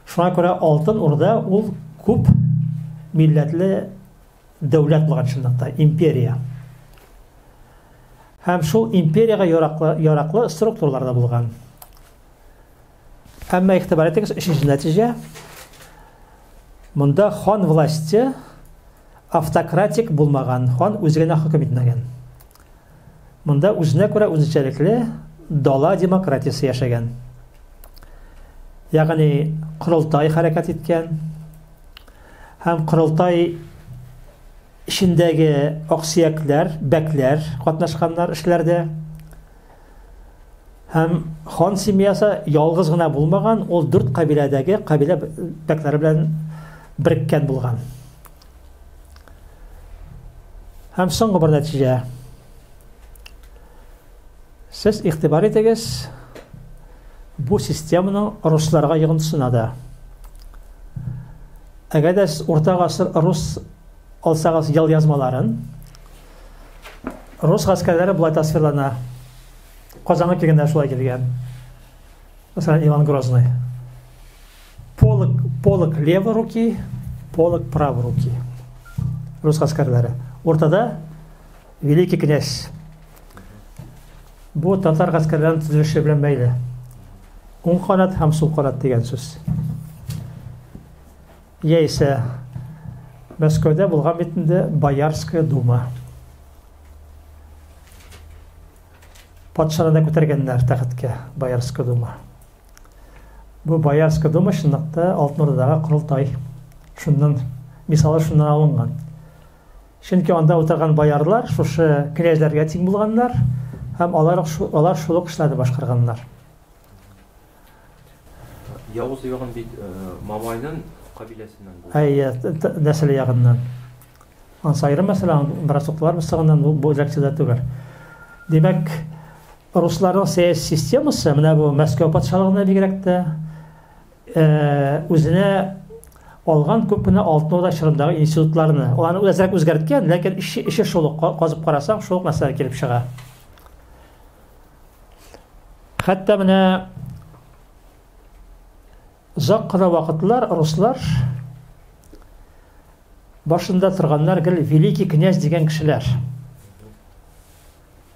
Шуңа күрә Алтын Урда ул күп милләтле дәүләт булган чынлыкта, империя. Һәм шул империягә яраклы, яраклы структуралар да булган. Әмма игътибар итегез, өченче нәтиҗә. Монда хан власте автократик булмаган, хан үзе генә хөкем итмәгән. Монда үзенә күрә үзенчәлекле дала демократиясе яшәгән. Ягъни корылтай хәрәкәт иткән һәм корылтай эчендәге аксөякләр, бәкләр катнашканнар эшләрдә. Һәм хан семьясы ялгыз гына булмаган, ул дүрт кабиләдәге кабилә бәкләре белән береккән булган. Һәм соңгы бер нәтиҗә. Сез игътибар итегез, бу системаның русларга йогынтысына да. Әгәр дә сез урта гасыр рус алсагыз елъязмаларын, рус гаскәрләре болай тасвирлана. Казанга килгәндә шулай килгән. Мәсәлән, Иван Грозный. Полок, полок левой руки, полок правой руки. Рус гаскәрләре. Уртада великий князь. Бу татар гаскәрләренең төзелеше белән бәйле. Уң канат һәм сул канат дигән сүз. Яисә Мәскәүдә булган бит инде Боярская дума. Патшаны да күтәргәннәр тәхеткә Боярская дума. Бу Боярская дума чынлыкта Алтын Урдадагы корылтай. Шуннан мисалы шуннан алынган. Чөнки анда утырган боярлар шушы князьләргә тиң булганнар һәм алар алар шул ук эшләрне башкарганнар. Явыз Иван бит Мамайның кабиләсеннән булган. Әйе, нәселе ягыннан. Ансы аерым мәсьәлә, бераз тукталарбыз соңыннан, бу, бу лекциядә түгел. Димәк, русларның сәяси системасы, менә бу Мәскәү патшалыгына бигрәк тә, үзенә алган күп кенә Алтын Урда чорындагы институтларны. Ул аны әзрәк үзгәрткән, ләкин эче, эче шул ук, казып карасаң, шул ук нәрсәләр килеп чыга. Хәтта менә озак кына вакытлар руслар башында торганнар гел великий князь дигән кешеләр.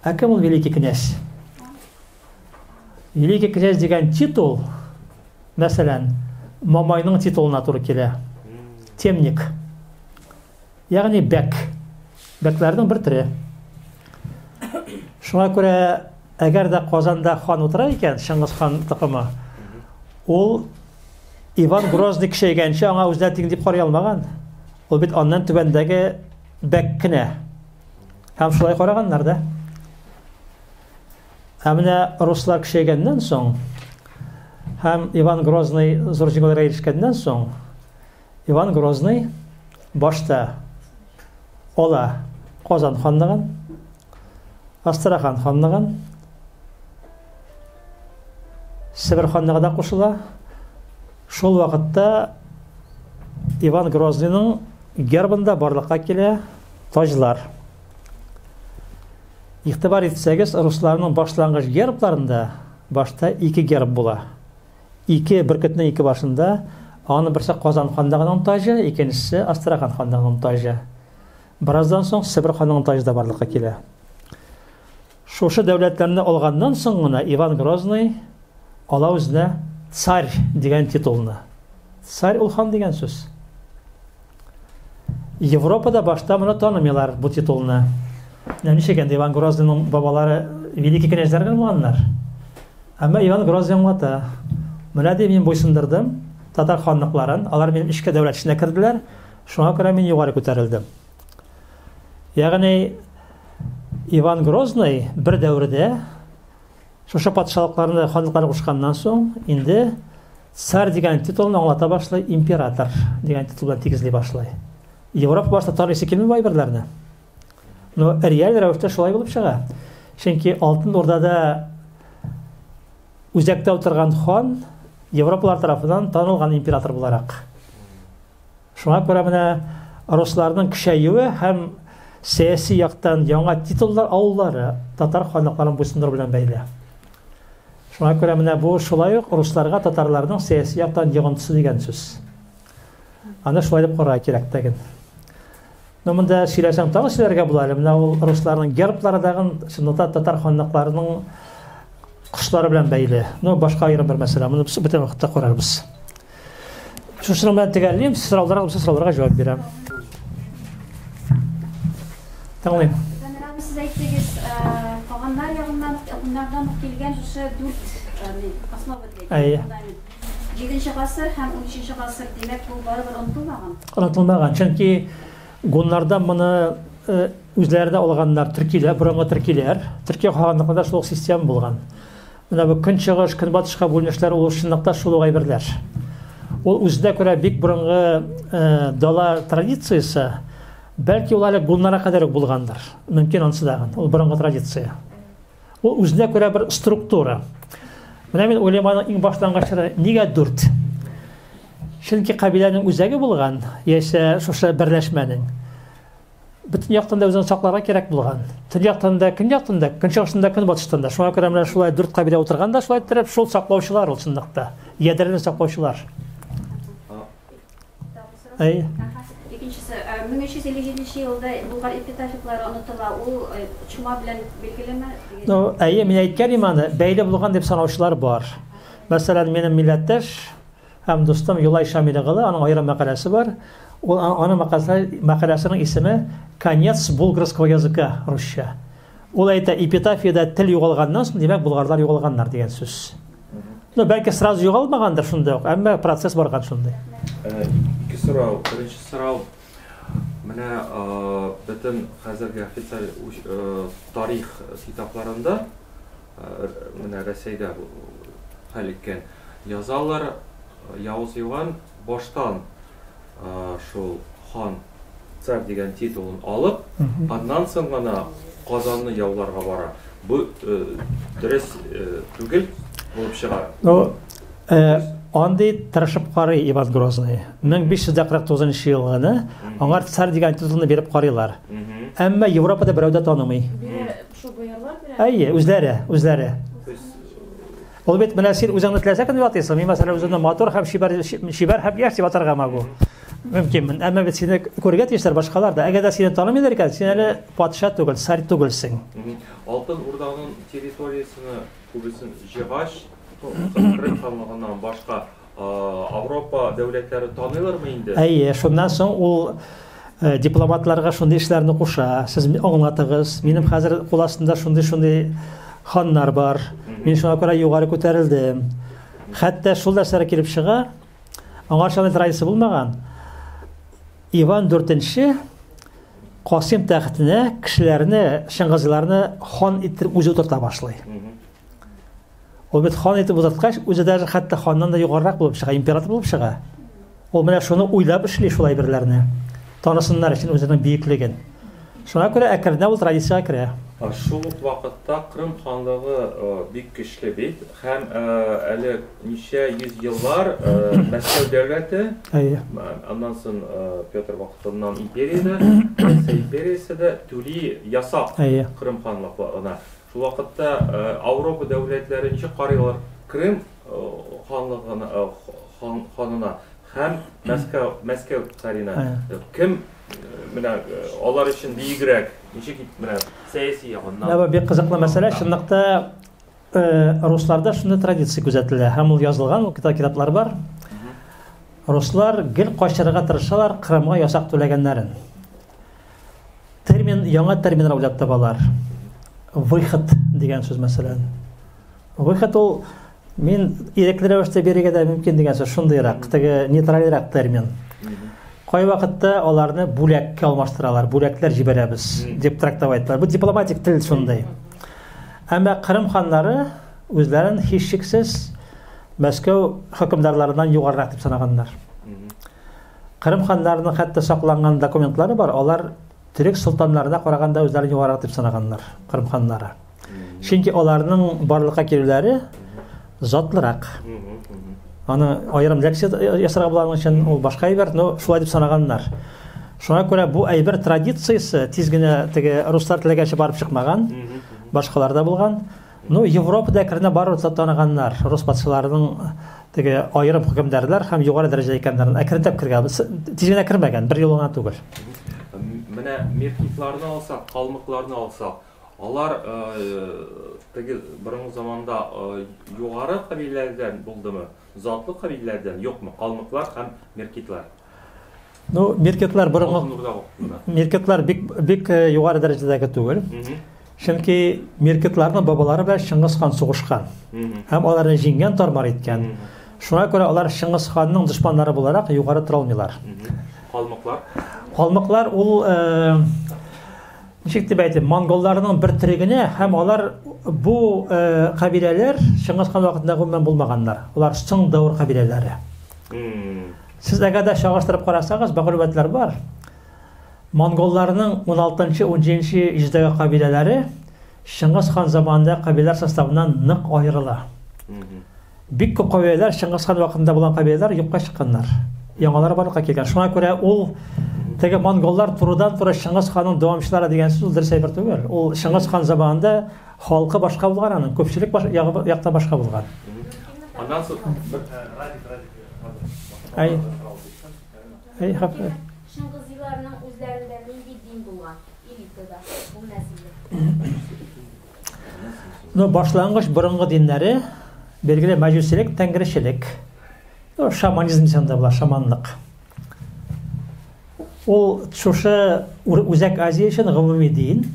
Ә кем ул великий князь? Великий князь дигән титул, мәсәлән, Мамайның титулына туры килә. Темник. Ягъни бәк. Бәкләрнең бер төре. Шуңа күрә, әгәр дә Казанда хан утыра икән, Чыңгыз хан токымы, ул Иван Грозный көчәйгәнче аңа үзенә тиң дип карый алмаган. Ул бит аннан түбәндәге бәк кенә. Һәм шулай караганнар да. Ә менә руслар көчәйгәннән соң һәм Иван Грозный зур җиңүләргә ирешкәннән соң, Иван Грозный башта ала Казан ханлыгын, Астрахан ханлыгын, Себер ханлыгы да кушыла. Шул вакытта Иван Грозныйның гербында барлыкка килә таҗлар. Игътибар итсәгез, русларның башлангыч гербларында башта ике герб була. Ике бөркетнең ике башында, аның берсе Казан ханлыгының таҗы, икенчесе Астрахан ханлыгының таҗы. Бераздан соң Себер ханлыгының таҗы да барлыкка килә. Шушы дәүләтләрне алганнан соң гына Иван Грозный ала үзенә царь дигән титулны. Царь ул хан дигән сүз. Европада башта моны танымыйлар бу титулны. Менә ничек инде Иван Грозныйның бабалары великий князьләр генә булганнар. Әмма Иван Грозный аңлата. Менә ди мин буйсындырдым татар ханлыкларын, алар минем эчке дәүләт эченә керделәр, шуңа күрә мин югары күтәрелдем. Ягъни Иван Грозный бер дәвердә шушы патшалыкларны, ханлыкларны кушканнан соң, инде царь дигән титулны аңлата башлый, император дигән титул белән тигезли башлый. Европа башта таныйсы килми бу әйберләрне. Но реаль рәвештә шулай булып чыга. Чөнки Алтын Урдада үзәктә утырган хан Европалар тарафыннан танылган император буларак. Шуңа күрә менә русларның көчәюе һәм сәяси яктан яңа титуллар алулары татар ханлыкларын буйсындыру белән бәйле. Шуңа күрә менә бу шулай ук русларга татарларның сәяси яктан йогынтысы дигән сүз. Аны шулай дип карарга кирәк тәген. Ну, монда сөйләсәң тагы сөйләргә була әле. Менә ул русларның герблары дагын чынлыкта татар ханлыкларының кошлары белән бәйле. Ну, башка аерым бер мәсьәлә. Моны без бүтән вакытта карарбыз. Шушының белән төгәллим, сорауларга булса сорауларга җавап бирәм. Тыңлыйм. Дамир абый, сез әйттегез, каганнар ягыннан, гуннардан ук килгән шушы дүрт основа дип Әйе. Җиденче гасыр һәм унөченче гасыр, димәк, бу барыбер онытылмаган? Онытылмаган, чөнки гуннардан моны үзләре дә алганнар, төркиләр, борынгы төркиләр. Төркия каганлыгында шул ук система булган. Менә бу көнчыгыш, көнбатышка бүленешләр ул чынлыкта шул ук әйберләр. Ул үзенә күрә бик борынгы дала традициясе, бәлки ул әле гуннарга кадәр үк булгандыр. Мөмкин анысы дагын. Ул борынгы традиция. Ул үзенә күрә бер структура. Менә мин уйлыйм, аның иң башлангычы нигә дүрт? Чөнки кабиләнең үзәге булган, яисә шушы берләшмәнең бөтен яктан да үзен сакларга кирәк булган. Төньяктан да, көньяктан да, көнчыгыштан да, көнбатыштан да. Шуңа күрә менә шулай дүрт кабилә утырган да, шулай иттереп, шул саклаучылар ул чынлыкта. Ядрәне саклаучылар. Әй. Икенчесе, 1357 елда Булгар эпитафиклары онытыла. Ул чума белән билгелеме? Ну, әйе, мин әйткән идем аны, бәйле булган дип санаучылар бар. Мәсәлән, минем милләттәш һәм дустым Юлай Шамил Гылы, аның аерым мәкаләсе бар. Ул аның мәкаләсе, мәкаләсенең исеме Конец булгарского языка русча. Ул әйтә, эпитафиядә тел югалганнан соң, димәк, булгарлар югалганнар дигән сүз. Ну, бәлки сразу югалмагандыр шунда ук, әмма процесс барган шундый. Ике сорау. Беренче сорау. Менә бөтен хәзерге официаль тарих китапларында, менә Рәсәйдә хәл иткән, язалар, Явыз Иван баштан шул хан, царь дигән титулын алып, аннан соң гына Казанны яуларга бара. Бу дөрес түгел булып чыга. Ну, андый тырышып карый Иван Грозный. 1549 елгыны аңар царь дигән титулны биреп карыйлар. Әмма Европада берәү дә танымый. Бирә шул боярлар белән? Әйе, үзләре, үзләре. Ул бит менә син үзеңне теләсә кем дип атыйсың. Мин мәсәлән үземне матур һәм чибәр, чибәр һәм яшь дип атарга могу. Мөмкинмен. Әмма бит сине күрергә тиешләр башкалар да. Әгәр дә сине танымыйлар икән, син әле патша түгел, царь түгелсең. Алтын Урданың территориясен күбесен җыйгач, Крым ханлыгыннан башка Авропа дәүләтләре таныйлармы инде? Әйе, шуннан соң ул дипломатларга шундый эшләрне куша. Сез аңлатыгыз, минем хәзер кул астында шундый-шундый ханнар бар. Мин шуңа күрә югары күтәрелдем. Хәтта шул нәрсәләр килеп чыга, аңарчы андый традиция булмаган. Иван IV Касыйм тәхетенә кешеләрне, чыңгызларны хан иттереп үзе утырта башлый. Ул бит хан итеп утырткач, үзе даже хәтта ханнан да югарырак булып чыга, император булып чыга. Ул менә шуны уйлап эшли шул әйберләрне. Танысыннар өчен үзенең бөеклеген. Шуңа күрә әкренләп ул традициягә керә. Шул ук вакытта Крым ханлыгы бик көчле бит һәм әле ничә йөз еллар Мәскәү дәүләте, аннан соң Петр вакытыннан империя дә, Россия империясе дә түли ясак Крым ханлыгына. Шул вакытта Ауропа дәүләтләре ничек карыйлар Крым ханлыгына, ханына һәм Мәскәү, Мәскәү царина? Кем менә алар өчен биегрәк? Ничек менә сәяси ягыннан? Менә бу бик кызыклы мәсьәлә. Чынлыкта русларда шундый традиция күзәтелә һәм ул язылган, ул китаплар бар. Руслар гел качырырга тырышалар Кырымга ясак түләгәннәрен. Термин, яңа терминнар уйлап табалар. Выход дигән сүз мәсәлән. Выход ул мин ирекле рәвештә бирергә дә мөмкин дигән сүз, шундыйрак, теге нейтральрәк термин. Кайвакытта аларны бүләккә алмаштыралар, бүләкләр җибәрәбез дип трактовать итәләр. Бу дипломатик тел шундый. Әмма Кырым ханнары үзләрен һичшиксез Мәскәү хөкемдарларыннан югарырак дип санаганнар. Кырым ханнарының хәтта сакланган документлары бар, алар төрек солтаннарына караганда үзләрен югарырак дип санаганнар, Кырым ханнары. Чөнки аларның барлыкка килүләре затлырак. Аны аерым лекция ясарга була аның өчен, ул башка әйбер, но шулай дип санаганнар. Шуңа күрә бу әйбер традициясе тиз генә теге руслар теләгәнчә барып чыкмаган, башкалар да булган. Ну, Европада әкренләп барыбер таныганнар, рус патшаларының теге аерым хөкемдарлар һәм югары дәрәҗәдә икәннәрен әкренләп кергән, тиз генә кермәгән, бер юлы гына түгел. Менә меркитларны алсак, калмыкларны алсак, алар теге борынгы заманда югары кабиләләрдән булдымы? Затлы кабиләләрдән юкмы? Калмыклар һәм меркитлар. Ну, меркитлар борынгы меркитлар бик бик югары дәрәҗәдәге түгел. Чөнки меркитларның бабалары белән Чыңгыз хан сугышкан. Һәм аларны җиңгән, тармар иткән. Шуңа күрә алар Чыңгыз ханның дошманнары буларак югары тора алмыйлар. Калмыклар? Калмыклар ул э, ничек дип әйтим, монголларның бер төре генә һәм алар бу э, кабиләләр Чыңгыз хан вакытында гомумән булмаганнар. Алар соң дәвер кабиләләре. Сез әгәр дә чагыштырып карасагыз, мәгълүматлар бар. Монголларның уналтынчы-унҗиденче йөздәге кабиләләре Чыңгыз хан заманында кабиләләр составыннан нык аерыла. Бик күп кабиләләр Чыңгыз хан вакытында булган кабиләләр юкка чыкканнар. Яңалары барлыкка килгән. Шуңа күрә ул теге монголлар турыдан-туры Чыңгыз ханның дәвамчылары дигән сүз ул дөрес әйбер түгел. Ул Чыңгыз хан заманында халкы башка булган аның, күпчелек баш, ягы, якта башка булган. Аннан соң бер Радик, Радик, Әй. Әй, хап. Чыңгызиларның үзләрендә нинди дин булган? Элитада, бу нәселе. Ну, башлангыч борынгы диннәре, билгеле, мәҗүсилек, тәңречелек. Ну, шаманизм дисәң дә була, шаманлык. Ул шушы Үзәк Азия өчен гомуми дин.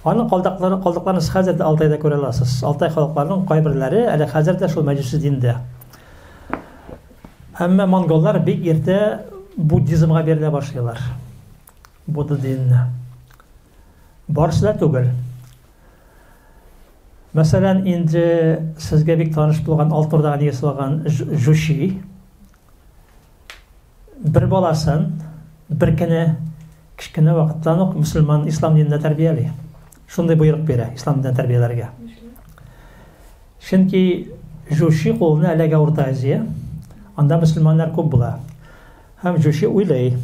Аның калдыкларын, калдыкларын сез хәзер дә Алтайда күрә аласыз. Алтай халыкларының кайберләре әле хәзер дә шул мәҗүси диндә. Әмма монголлар бик иртә буддизмга бирелә башлыйлар. Будда диненә. Барысы да түгел. Мәсәлән, инде сезгә бик таныш булган Алтын Урдага нигез салган Жучи бер баласын бер көне кечкенә вакыттан ук мөселман ислам динендә тәрбияли. Шундый боерык бирә ислам динендә тәрбияләргә. Чөнки Җучи кулына эләгә Урта Азия, анда мөселманнар күп була. Һәм Җучи уйлый,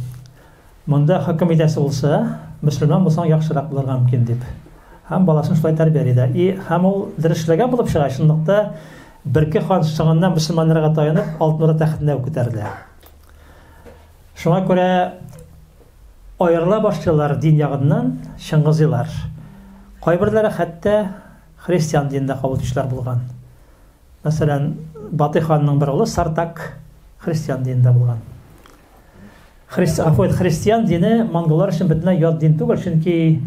монда хөкем итәсе булса, мөселман булсаң яхшырак булырга мөмкин дип. Һәм баласын шулай тәрбияли дә. И һәм ул дөрес эшләгән булып чыга, чынлыкта Берке хан соңыннан мөселманнарга таянып Алтын Урда тәхетенә үк күтәрелә. Шуңа күрә аерыла башлыйлар дин ягыннан чыңгызыйлар. Кайберләре хәтта Христиан динен дә кабул итүчеләр булган. Мәсәлән, Батый ханның бер улы Сартак христиан динендә булган. Христи, гафу ит, христиан дине монголлар өчен бөтенләй ят дин түгел, чөнки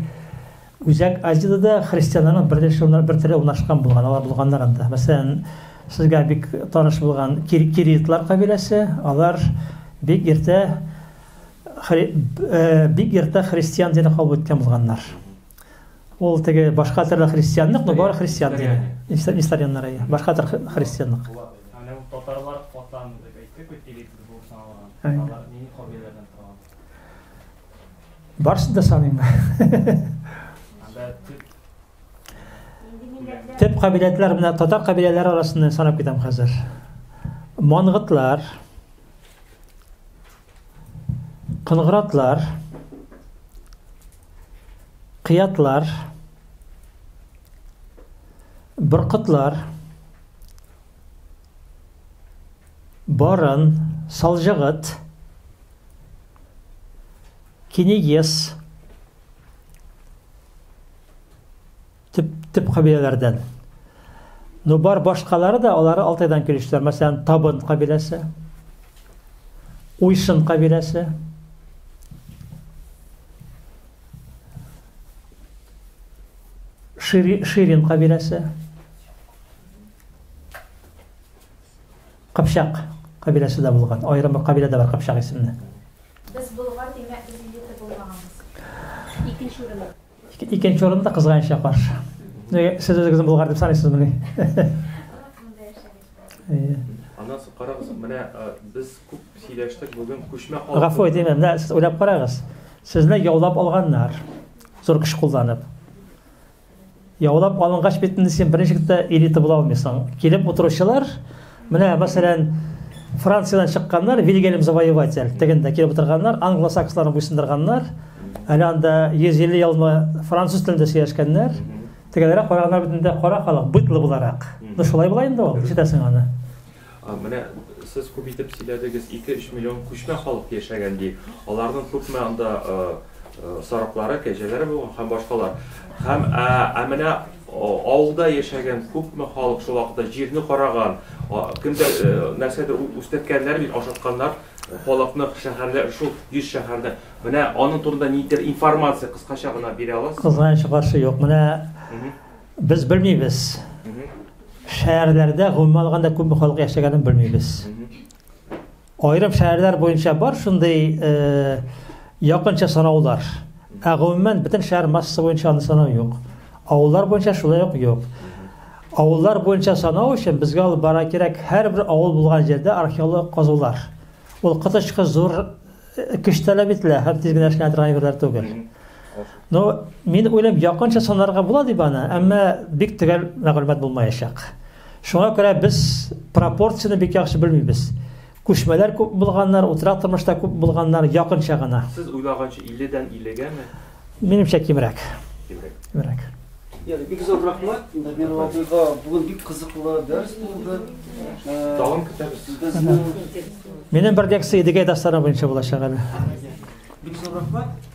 Үзәк Азиядә дә христианнарның берничә бер төре урнашкан булган, алар булганнар анда. Мәсәлән, сезгә бик таныш булган кир, киритлар кабиләсе, алар бик иртә хри, э, бик иртә христиан дине кабул иткән булганнар. Ул теге башка төрле христианлык, но бары христиан дине. Несторяннар, әйе. Башка төр христианлык. Менә бу татарлар катан дип әйттек бит, элита булып саналган. Алар нинди кабиләдән торган? Барысын да саныйм. Анда төп Төп кабиләтләр менә татар кабиләләре арасыннан санап китәм хәзер. Мангытлар, Кынгыратлар, Кыятлар, Боркытлар, Барын, Салҗыгыт, Кинегес, төп, төп кабиләләрдән. Но бар башкалары да, алары Алтайдан килүчеләр. Мәсәлән, Табын кабиләсе, Уйшын кабиләсе, Шири, Ширин кабиләсе, Кыпчак кабиләсе дә булган. Аерым бер кабилә дә бар Кыпчак исемле. Без болгар, димәк, без элита булмаганбыз. Икенче урында. Икенче урында кызганычка каршы. Нигә сез үзегезне болгар дип саныйсызмыни? Аннан соң карагыз, менә без күп сөйләштек бүген күчмә халык. Гафу итим, менә сез уйлап карагыз. Сезне яулап алганнар, зур көч кулланып. Яулап алынгач бит инде син берничек тә элита була алмыйсың. Килеп утыручылар, менә мәсәлән, Франциядән чыкканнар, Вильгельм Завоеватель, тегендә килеп утырганнар, англосаксларны буйсындырганнар. Әле анда 150 елмы француз телендә сөйләшкәннәр. Тегеләргә караганнар бит инде кара халык, быдло буларак. Ну шулай була инде ул, ишетәсең аны. Менә сез күп итеп сөйләдегез, 2-3 миллион күчмә халык яшәгән ди. Аларның күпме анда Сарыклары, кәҗәләре булган һәм башкалар. Һәм ә менә авылда яшәгән күпме халык шул вакытта җирне караган, кемдер нәрсәдер үстерткәннәр бит, ашатканнар халыкны шәһәрләр, шул 100 шәһәрдә. Менә аның турында ниндидер информация кыскача гына бирә аласыз? Кызганыч каршы юк. Менә без белмибез. Шәһәрләрдә гомумән алганда күпме халык яшәгәнен белмибез. Аерым шәһәрләр буенча бар шундый якынча санаулар. Ә гомумән бөтен шәһәр массасы буенча аны санау юк. Авыллар буенча шулай ук юк. Авыллар буенча санау өчен безгә алып бара кирәк һәрбер авыл булган җирдә археологик казулар. Ул коточкыч зур көч таләп ителә һәм тиз генә эшләнә торган әйберләр түгел. Ну, мин уйлыйм, якынча санарга була дип аны, әмма бик төгәл мәгълүмат булмаячак. Шуңа күрә без пропорцияне бик яхшы белмибез. Күчмәләр күп булганнар, утрак тормышта күп булганнар, якынча гына. Сез уйлаганча 50 дән 50 гәме? Минемчә кимрәк. Кимрәк. Кимрәк. Ярый, бик зур рәхмәт. Дамир абыйга бүген бик кызыклы дәрес булды. Тагын көтәбез. Безнең Минем бер лекция Идегәй дастаны буенча булачак әле. Бик зур рәхмәт.